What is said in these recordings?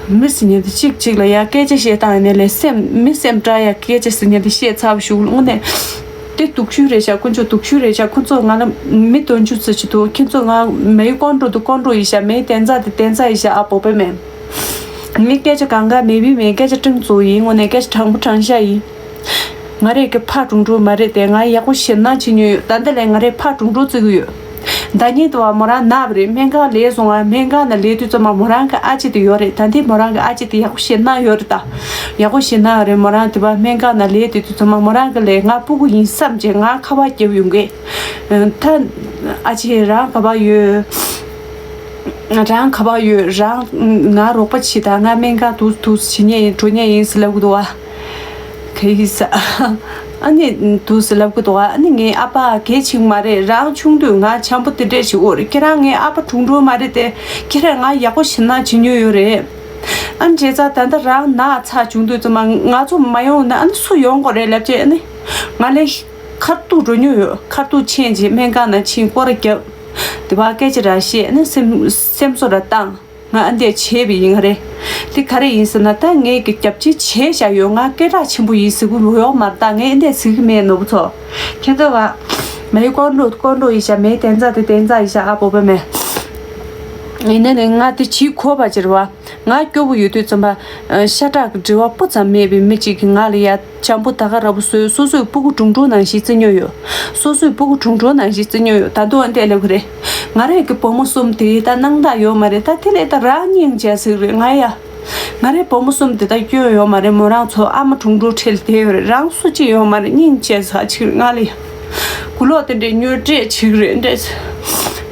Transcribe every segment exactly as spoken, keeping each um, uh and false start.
མི་ཟེར་མཁན་དེ་གཅིག་གཅིག་ལ་ཡ་སྐད་ཆ་བཤད་སྟངས་ཡིན་ནའི་ལས་སེམས་མི་སེམས་དྲག་ཡ་སྐད་ཆ་ཟེར་མཁན་དེ་བཤད་ཚར་བ་ཞུ་དངོས་གནས། དེ་སྡུག་ཤོས་རེད་ཤག་ཁོ་ཚོ་སྡུག་ཤོས་རེད་ཤག་ཁོ་ཚོ་ང་ལ་མི་དོན་ཆུ་ཚོད་ཅིག་འདུག་ཁྱེད་ཚོ་ང་མེའི་ཀོང་འགྲོ་འདུག་ཀོང་འགྲོ་ཡིན་ཤག་མེའི་བསྟན་རྩ་དེ་བསྟན་རྩ་ཡིན་ཤག་ཨ་བོ་པེ་མེན། ངའི་སྐད་ཆ་གང་ག་མེད་པའི་མེད་སྐད་ཆ་སྤྲིང་ཚོ་ཡིན་དངོས་གནས་སྐད་ཆ་དྲང་པོ་དྲང་བཞག་ཡིན། ང་རེ་གི་ཕ་གྲུང་གྲུང་མ་རེད་དེ་ང་ཡག་པོ་ཞེད་སྣང་བྱེད་མྱོང་ཡོད། ད་འདི་ལས་ང་རེ་ཕ་གྲུང་གྲུང་བརྩི་གི་ཡོད། ཟླ་ཉིན་དུ་བ་མོ་རང་ན་བ་རེད། སྨན་ཁང་ལས་སོང་ང་སྨན་ཁང་ན་ལས་དུས་ཙམ་པ་མོ་རང་གི་ཨ་ཅེ་དེ་ཡོད་རེད། ད་འདི་མོ་རང་གི་ཨ་ཅེ་དེ་ཡག་པོ་ཞེད་སྣང་ཡོད་རེད་ད། ཡག་པོ་ཞེད་སྣང་རེད་མོ་རང་དུ་བ་སྨན་ཁང་ན་ལས་དུས་ཙམ་པ་མོ་རང་གི་ལས་ང་སྤུ་གུ་ཡིན་བསམ་བྱས་ང་ཁ་བ་རྒྱབ་ཡོང་གི། ད་ཨ་ཅེ་རང་ག་བ་ཡོད། རང་ག་བ་ཡོད་རང་ང་རོགས་པ་བྱེད་ད་ང་སྨན་ཁང་དུ་དུ་བྱེད་ཉེ་ཡིན་འགྲོ་ཉེ་ཡིན་ཟེར་ལབ་གི་འདུག་བ། ག་ཡིས། ཨ་ནི་དུས་སུ་ལབ་གི་འདུག་ཨ་ནི་ངའི་ཨ་ཕ་གལ་ཆེན་མ་རེད། རང་ཆུང་དུས་ང་འཆམ་པོ་དེ་འདྲས་ཞིག་འོ་རེད། ཁྱེད་རང་ངའི་ཨ་ཕ་གྲུང་གྲུང་མ་རེད་དེ། ཁྱེད་རང་ང་ཡག་པོ་ཞེད་སྣང་བྱེད་མྱོང་ཡོད་རེད། ཨ་ནི་བྱས་ཙང་ད་ལྟ་རང་ན་ཚ་བྱུང་དུས་ཙམ་པ་ང་ཚོ་མ་ཡོང་ན་ཨ་ནི་སུ་ཡོང་དགོས་རེད་ལབ་བྱས་ཨ་ནི། ང་ལས་ཁ་ཐུག་འགྲོ་མྱོང་ཡོད། ཁ་ཐུག་ཕྱིན་རྗེས་སྨན་ཁང་ནང་ཕྱིན་སྐོར་ར་བརྒྱབ། དེ་བ་སྐད་ཆ་ར་བཤད་ཨ་ནི་སེམས་སེམས་གསོ་ར་བཏང་། ང་ཨ་འདས་བྱས་པ་ཡིན་ང་རེད། དེ་ག་རེ་ཡིན་ཟེར་ན་ད་ངས་ཀྱི་རྒྱབ་ཆེ་བྱས་བཞག་ཡོད། ང་སྐད་གྲགས་ཆེན་པོ་ཡིན་ཟེར་གི་ཡོད་མ་རེད། ད་ངས་ཨ་འདས་ཟེར་གི་མེད་ནོར་བུ་ཚོ། ཁྱེད་ཚོ་བ། མེའི་ཀོང་འགྲོ་ཀོང་འགྲོ་ཡིན་ཤག་མེའི་བསྟན་རྩ་དེ་བསྟན་རྩ་ཡིན་ཤག་ཨ་བོ་པེ་མེ། ཡིན་ན་ནི་ང་དེ་བྱིས་ཁོ་བ་ཅིར་བ། ང་སྐྱོ་བོ་ཡོད་དུས་ཙམ་པ། ཤ་ཁྲག་གི་འབྲེལ་བ་སྤུ་ཙམ་མེད་པའི་མི་གཅིག་གིས་ང་ལ་ཡ། བྱམས་པོ་ད་ག་ར་བོ་བཟོས་སོ་སོའི་སྤུ་གུ་གྲུང་གྲུང་ནང་བཞིན་བརྩི་མྱོང་ཡོད། སོ་སོའི་སྤུ་གུ་གྲུང་གྲུང་ནང་བཞིན་བརྩི་མྱོང་ཡོད། ད་དུང་ཨ་འདས་ལབ་གི་རེད། ང་རང་གི་བུ་མོ་གསུམ་དེ་ད་སྣང་དག་ཡོད་མ་རེད། ད་དེ་ལས་ད་རང་སྙིང་རྗེ་ཟིག་རེད་ང་ཡ། ང་རའི་བུ་མོ་གསུམ་དེ་ད་སྐྱོན་ཡོད་མ་རེད། མོ་རང་ཚོ་ཨ་མ་གྲུང་གྲུང་ཁྲིད་ལ་བསྡད་ཡོད་རེད། རང་སུ་གཅིག་ཡོད་མ་རེད། སྙིང་རྗེ་ཟ་ཆིག་རེད་ང་ལ་ཡ། གུ་ལོག་དེ་འདྲས་ཉོས་སྤྲད་ཆིག་རེད་འདྲས།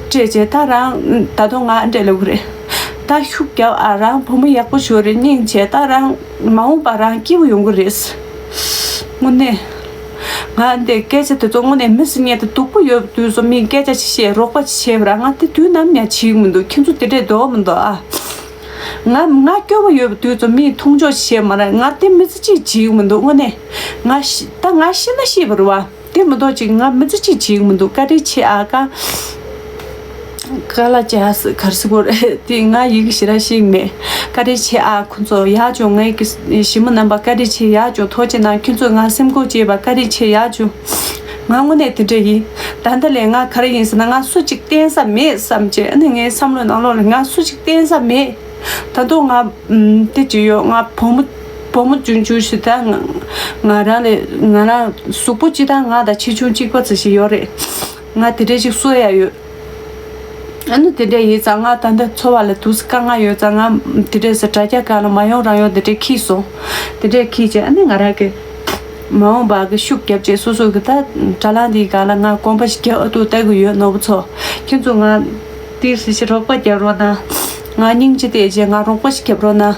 སྤྲད་བྱས་ད་རང་ད་དུང་ང་ཨ་འདས་ལབ་གི་རེད། ད་ཤུགས་རྒྱབ་ཨ་རང་བུ་མོ་ཡག་པོ་ཞིག་རེད། སྙིང་རྗེ་ད་རང་མ་འོངས་པ་རང་སྐྱིད་པོ་ཡོང་གི་རེད། དངོས་གནས། ང་འདི་སྐད་ཆ་དེ་ཚོ་དངོས་གནས་མི་སེམས་ཉལ་དུ་སྡུག་པོ་ཡོད་དུས་སུ་མིས་སྐད་ཆ་ཅིག་བཤད་རོགས་པ་ཅིག་བྱས་པ་ར་ང་དེ་དུས་ནམ་ཡང་བྱེད་ཀྱི་མི་འདུག་ཁྱེད་ཚོ་དེ་འདྲས་འདོད་མི་འདུག་ཨ། ང་ང་སྐྱོ་པོ་ཡོད་པའི་དུས་ཚོད་མིས་མཐོང་ཆོག་བྱེད་མ་རེད། ང་དེ་མི་ཚེ་གཅིག་བྱེད་ཀྱི་མི་འདུག་དངོས་གནས། ང་ཤི་ད་ང་ཤི་ན་ཤི་བ་རེད་བ། དེ་མི་འདུག་ཅིག་ང་མི་ཚེ་གཅིག་བྱེད་ཀྱི་མི་འདུག་བཀའ་དྲིན་ཆེ་ཨ་ཀ་ཀ་ལ་ཅི་ཧ་སི་གར་སི་གོ་རེད་དེ་ང་ཡི་གེ་ཞེ་དྲག་ཤེས་ཀྱི་མེད། བཀའ་དྲིན་ཆེ་ཨ་ཁོ་ཚོ་ཡག་བྱུང་། ངའི་གི་ཞི་མི་རྣམ་པ་བཀའ་དྲིན་ཆེ་ཡག་བྱུང་། ཐུགས་རྗེ་གནང་། ཁྱོད་ཚོས་ང་སེམས་ཁུར་བྱས་པ་བཀའ་དྲིན་ཆེ་ཡག་བྱུང་། ང་དངོས་གནས་དེ་འདྲ་ཡིན། ད་ལྟ་ལས་ང་ག་རེ་ཡིན་ཟེར་ན་ང་སུ་གཅིག་བསྟེན་ས་མེད་བསམ་བྱས་ཨ་ནི་ངའི་བསམ་བློའི་ནང་ལོགས་ལ་ང་སུ་གཅིག་བསྟེན་ས་མེད། ད་དུང་ང་ཨམ་དེ་ཅི་ཡོད་ང་བུ་མོ་བུ་མོ་ཆུང་ཆུང་ཞིག་ད་ང་ང་རང་ལས་ང་རང་གཟུགས་པོ་གཅིག་དང་ང་དང་ཆེ་ཆུང་གཅིག་པ་ཙམ་ཞིག་ཡོད་རེད། ང་དེ་འདྲ་ཞིག་གསོ་ཡ་ཡོད། ཨ་ནི་དེ་འདྲ་ཡིན་ཙང་ང་ད་ལྟ་འཚོ་བ་ལ་དུས་དཀའ་ངལ་ཡོད་ཙང་ང་དེ་འདྲས་སུ་དྲ་རྒྱ་སྒང་ལ་མ་ཡོང་རང་ཡོང་དེ་འདྲས་འཁྱེར་སོང་། དེ་འདྲས་འཁྱེར་བྱས་ཨ་ནི་ང་རང་གི་མ་འོངས་པ་གི་ཤུགས་རྒྱབ་བྱས་སོ་སོ་གི་ད་དྲ་ལམ་འདིའི་སྒང་ལ་ང་གོམ་པ་ཞིག་རྒྱག་ཨ་ཏུ་ལྟ་གི་ཡོད། ནོར་བུ་ཚོ་ཁྱེད་ཚོ་ང་ཏིར་སི་ཞིག་རོགས་པ་རྒྱབ་རོགས་གནང་། ང་སྙིང་རྗེ་དེ་རྗེས་ང་རོགས་པ་ཞིག་རྒྱབ་རོགས་གནང་།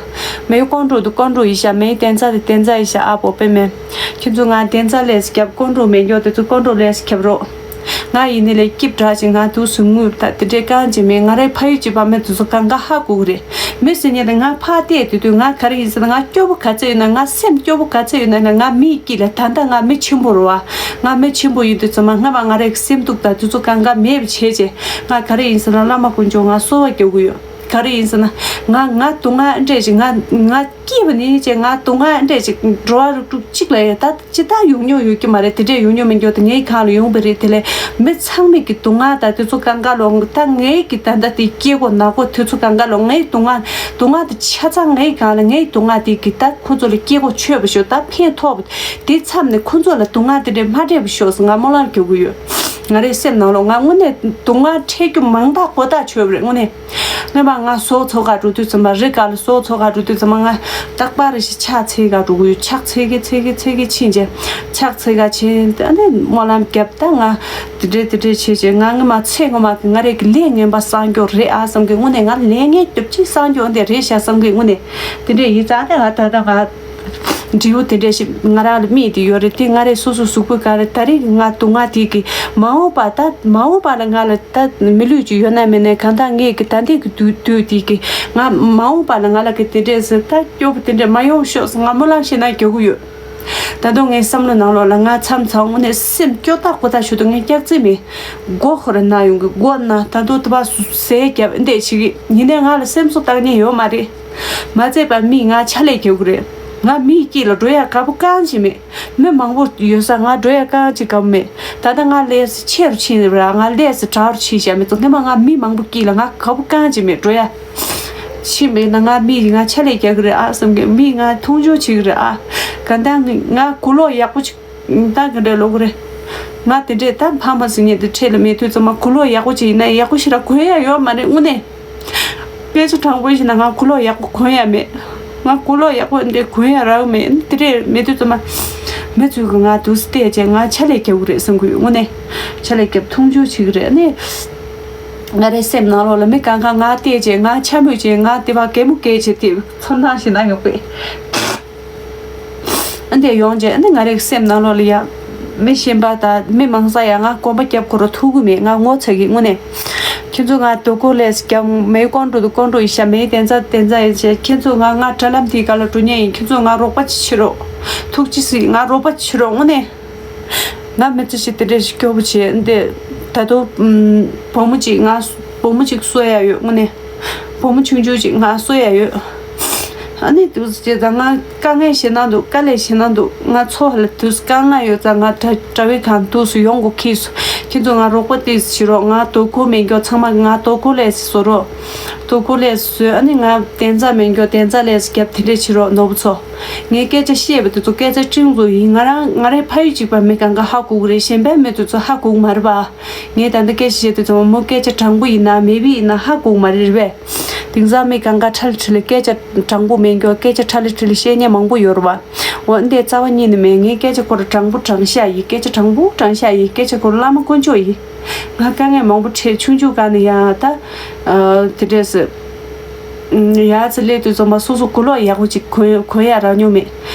མེའི་ཀོང་འགྲོ་དུ་ཀོང་འགྲོ་ཡིན་ཤག་མེའི་བསྟན་རྩ་དེ་བསྟན་རྩ་ཡིན་ཤག་ཨ་བོ་པེ་མེ། ཁྱེད་ཚོ་ང་བསྟན་རྩ་ལས་རྒྱབ་ཀོང་འགྲོ་མེད་མགྱོགས་དེ་ཚོ་ཀོང་འགྲོ་ལས་རྒྱབ་རོགས། ང་ཡིན་ནི་ལས་སྐྱིབས་དྲག་ཅིག་ང་དུས་སུ་ངུས་ད་དེ་འདྲའི་རྐང་ཅིག་མེད། ང་རའི་ཕ་ཡུལ་གྱི་བ་མེད་དུ་སུ་གང་ག་ཧ་གོ་གི་རེད། མི་སེ་ཉལ་དུ་ང་ཕ་བལྟས་དུས་དུས་ང་ག་རེ་ཡིན་ཟེར་ན་ང་སྐྱོ་པོ་ག་ཚད་ཡོད་ན་ང་སེམས་སྐྱོ་པོ་ག་ཚད་ཡོད་ན་ང་མིའི་དཀྱིལ་ལ་ད་ལྟ་ང་མི་ཆེན་པོ་རུ་བ། ང་མི་ཆེན་པོ་ཡིན་དུས་ཚོད་མ་སྔ་མ་ང་རའི་སེམས་སྡུག་དང་དུས་ཚོད་གང་ག་མེད་པ་བྱས་རྗེས་ང་ག་རེ་ཡིན་ཟེར་ན་བླ་མ་དཀོན་མཆོག་ང་གསོལ་བ་རྒྱག་གི་ཡོད། ག་རེ་ཡིན་ཟེར་ན་ང་ང་སྡུག་བསྔལ་འདྲས་ཅིག་ང་ང་སྐྱིད་པ་ནི་ཅེས་ང་སྡུག་བསྔལ་འདྲས་ཅིག་འགྲོ་བ་རིགས་དྲུག་གཅིག་ལ་ཡོད་ད། ཇི་ལྟར་ཡོང་མྱོང་ཡོད་ཀྱི་མ་རེད། དེ་འདྲས་ཡོང་མྱོང་མི་འགྱོ་དེ་ངའི་གང་ལ་ཡོང་པ་རེད། དེ་ལས་མི་ཚང་མའི་གི་སྡུག་བསྔལ་དང་དུས་ཚོད་གང་ག་ལོ་ད་ངའི་གི་ད་ལྟ་དེ་སྐྱེ་སྒོ་ནག་པོ་དུས་ཚོད་གང་ག་ལོ་ངའི་སྡུག་བསྔལ་སྡུག་བསྔལ་དེ་ཆ་ཚང་ངའི་གང་ལ་ངའི་སྡུག་བསྔལ་དེ་གི་ད་ཁོ་ཚོ་ལ་སྐྱེ་སྒོ་ཆོད་པ་ཤོག་ད་ཕན་ཐོགས་པ་དེ་མཚམས་ནས་ཁོ་ཚོ་ལ་སྡུག་བསྔལ་དེ་འདྲས་མ་འཕྲད་པ་ཤོག་ང་སྨོན་ལམ་རྒྱག་གི་ཡོད། ང་རའི་སེམས་ནང་ལོགས་ང་དངོས་གནས་སྡུག་བསྔལ་འཕྲད་རྒྱུ་མང་དག་གོ་ཐག་ཆོད་པ་རེད་དངོས་གནས། སྔོན་མ་ང་སོག་ཚོ་ག་འགྲོ་དུས་ཙམ་པ་རི་ག་ལ་སོག་ཚོ་ག་འགྲོ་དུས་ཙམ་པ་ང་རྟག་པར་རེ་ཞིག་ཕྱག་འཚལ་ག་འགྲོ་གི་ཡོད། ཕྱག་འཚལ་གི་འཚལ་གི་འཚལ་གི་ཕྱིན་རྗེས་ཕྱག་འཚལ་ག་ཕྱིན་ཨ་ནི་སྨོན་ལམ་བརྒྱབ་ད་ང་དེ་འདྲས་དེ་འདྲས་བྱས་བྱས་ང་སྔོན་མ་ཚེ་སྔོན་མ་གི་ང་རེ་གི་ལས་ངན་པ་སངས་རྒྱོ་རེད་ཨ་བསམ་གི་དངོས་གནས་ང་ལས་ངན་སྐྱོབ་ཅིག་སངས་རྒྱོ་འདི་རེད་ཤག་བསམ་གི་དངོས་གནས་དེ་འདྲས་ཡིན་ཙང་ད་ང་ད་ད་ང་འབྲས་བུ་དེ་འདྲས་ཞིག་ང་རང་ལ་སྨིན་དེ་ཡོད་རེད་དེ་ང་རེ་སོ་སོ་གཟུགས་པོའི་ག་རེ་ད་རེས་ང་སྡུག་བསྔལ་དེ་གི་མ་འོངས་པ་ད་མ་འོངས་པ་ལ་ང་ལ། ད་མི་ལུས་ཅིག་ཡོད་ན་མེད་ན་གང་ལྟར་ངས་ཀྱི་ད་ལྟའི་གི་དུས་དུས་དེ་གི་ང་མ་འོངས་པ་ལ་ང་ལ་གི་དེ་འདྲས་ཟེར་ད་སྐྱོ་པོ་དེ་འདྲས་མ་ཡོང་ཤོག་ཟེར་ང་སྨོན་ལམ་ཞེ་ན་རྒྱག་གི་ཡོད། ད་དུང་ངའི་བསམ་བློ་ནང་ལོགས་ལ་ང་མཚམས་མཚམས་དངོས་གནས་སེམས་སྐྱོ་ཐག་པོ་ཐག་ཞུ་དུ་ངས་སྐྱག་རྫུན་མེད། མགོ་ཁོ་ར་ན་ཡོང་གི་མགོ་ན་ད་དུང་དུ་བ་ཟས་རྒྱབ་འདས་ཞིག་གི་ཉིན་ནས་ང་ལ་སེམས་གསོ་བཏང་ཉེན་ཡོད་མ་རེད། མ་བརྩད་པར་མིས་ང་ཆ་ལས་རྒྱག་གི་རེད། ང་མིའི་དཀྱིལ་ལ་འགྲོ་ཡག་དགའ་པོ་རྐང་གཅིག་མེད། མི་མང་པོ་ཡོད་ས་ང་འགྲོ་ཡག་རྐང་གཅིག་དགའ་པོ་མེད། ད་ལྟ་ང་ལས་སུ་ཆེ་རུ་ཕྱིན་ར་ང་ལས་སུ་དྲག་རུ་ཕྱིན་བཞག་མི་ཚོ་སྔོན་མ་ང་མི་མང་པོ་དཀྱིལ་ལ་ང་དགའ་པོ་རྐང་གཅིག་མེད་འགྲོ་ཡག་ཕྱིན་མེད་ན་ང་མིས་ང་ཆ་ལས་རྒྱག་གི་རེད་ཨ་བསམ་གི་མིས་ང་མཐོང་ཆུང་བྱེད་གི་རེད་ཨ། ག་ད་ང་གོས་ལོག་ཡག་པོ་ཅིག་ད་ག་འདྲས་ལོག་གི་རེད། ང་དེ་འདྲས་ད་ཕ་མ་ཟེར་མཁན་དེ་འཕྲད་ལ་མེད་དུས་ཙམ་མ་གོས་ལོག་ཡག་པོ་ཅིག་ཡིན་ན་ཡག་པོ་ཞིག་ར་གོན་ཡག་ཡོད་མ་རེད་དངོས་གནས། སྐད་ཆ་དྲང་པོ་བཤད་ན་ང་གོས་ལོག་ཡག་པོ་གོན་ཡག་མེད། ང་གོས་ལོག་ཡག་པོ་འདི་གོན་ཡག་རག་མེད་དེ་འདྲས་མེད་དུས་ཙམ་མ། མི་ཚོས་གི་ང་དུས་སུ་བལྟས་བྱས་ང་ཆ་ལས་རྒྱག་གི་རེད་བསམ་གི་ཡོད་དངོས་གནས། ཆ་ལས་རྒྱབ་མཐོང་ཆུང་བྱེད་གི་རེད་ཨ་ནི། ང་རའི་སེམས་ནང་ལོགས་ལ་མི་གང་ག་ང་བལྟས་བྱས་ང་འཕྱ་སྨོད་བྱས་ང་དེ་བ་གད་མོ་བགད་བྱས་དེ་ཚོར་སྣང་ཞིག་ན་ཡོང་གི་ཨ་འདས་ཡོང་རྗེས་ཨ་ནི་ང་རའི་སེམས་ནང་ལོགས་ལ་ཡ། མི་གཞན་པ་དང་མི་མང་ས་ཡ་ང་གོམ་པ་རྒྱབ་ཁོ་ར་ཐུག་གི་མེད་ང་ངོ་ཚ་གི་དངོས་གནས། ཁྱེད་ཚོ་ང་དོ་ཁུར་ལས་རྒྱབ་མེའི་ཀོང་ཀྲུ་དུ་ཀོང་ཀྲུ་ཡི་ཤ་མེའི་དན་ཚ་དན་ཚ་ཡི་ཤ་ཁྱེད་ཚོ་ང་ང་དྲ་ལམ་དེའི་སྒང་ལ་འགྲོ་ཉེན་ཡིན་ཁྱེད་ཚོ་ང་རོགས་པ་ཅིག་བྱེད་རོགས། ཐུགས་རྗེ་གཟིགས་ང་རོགས་པ་ཅིག་བྱེད་རོགས་དངོས་གནས། ང་མི་ཚེ་ཞིག་དེ་འདྲ་ཞིག་སྐྱོ་པོ་བྱས་འདི། ད་དུང་ཨུམ། བུ་མོ་གཅིག་ང་བུ་མོ་གཅིག་གསོ་ཡ་ཡོད་དངོས་གནས། བུ་མོ་ཆུང་ཆུང་གཅིག་ང་གསོ་ཡ་ཡོད། ཨ་ནི་དུས་སུ་བྱས་ཙང་ང་དཀའ་ངལ་ཞེ་ན་འདུག་དཀའ་ལས་ཞེ་ན་འདུག་ང་འཚོ་བ་ལ་དུས་སུ་དཀའ་ངལ་ཡོད་ཙང་ང་དྲ་དྲ་བའི་སྒང་དུས་སུ་ཡོང་དགོས་ཁེལ་སོང་ཁྱེད་ཚོ་ང་རོགས་པ་ཏིག་ཙམ་བྱེད་རོགས། ང་དོ་ཁུར་མེད་མཁན་ཚང་མ་ང་དོ་ཁུར་ལས་བཟོ་རོགས། དོ་ཁུར་ལས་བཟོས་ཨ་ནི་ང་དན་རྩ་མེད་མཁན་དན་རྩ་ལས་རྒྱབ་དེ་འདྲས་བྱེད་རོགས་ནོར་བུ་ཚོ། ངས་སྐད་ཆ་བཤད་པ་དེ་ཚོ་སྐད་ཆ་ཁྲིམས་བཟོ་ཡིན། ང་རང་ང་རའི་ཕ་ཡུལ་གཅིག་པ་མི་གང་ག་ཧ་གོ་གི་རེད། གཞན་པའི་མི་དེ་ཚོ་ཧ་གོ་གི་མ་རེད་པ། ངས་ད་ལྟ་སྐད་ཆ་བཤད་དུས་ཚང་མ་མོ་སྐད་ཆ་དྲང་པོ་ཡིན་ན་མེད་པ་ཡིན་ན་ཧ་གོ་གི་མ་རེད་རེད་པས། དེང་སང་མི་གང་ག་ཁྲ་ལི་ཁྲི་ལི་སྐད་ཆ་དྲང་པོ་མེད་མཁན་སྐད་ཆ་ཁྲ་ལི་ཁྲི་ལི་བཤད་མཁན་མང་པོ་ཡོད་རེད་པ། འོ་འདི་རྩ་བ་ཉིད་ནས་མེད། ངའི་སྐད་ཆ་ཁོ་ར་དྲང་པོ་དྲང་བཞག་ཡིན། སྐད་ཆ་དྲང་པོ་དྲང་བཞག་ཡིན། སྐད་ཆ་ཁོ་ར་བླ་མ་དཀོན་མཆོག་ཡིན། ང་དཀའ་ངལ་མང་པོ་འཕྲད་ཆུང་ཆུང་སྒང་ནས་ཡང་ད། དེ་འདྲས་སུ། ཡ་ཚེ་སླེབས་དུས་ཚང་མ་སོ་སོ་གོས་ལོག་ཡག་པོ་ཅིག་གོན་གོན་ཡ་རག་མྱོང་མེད།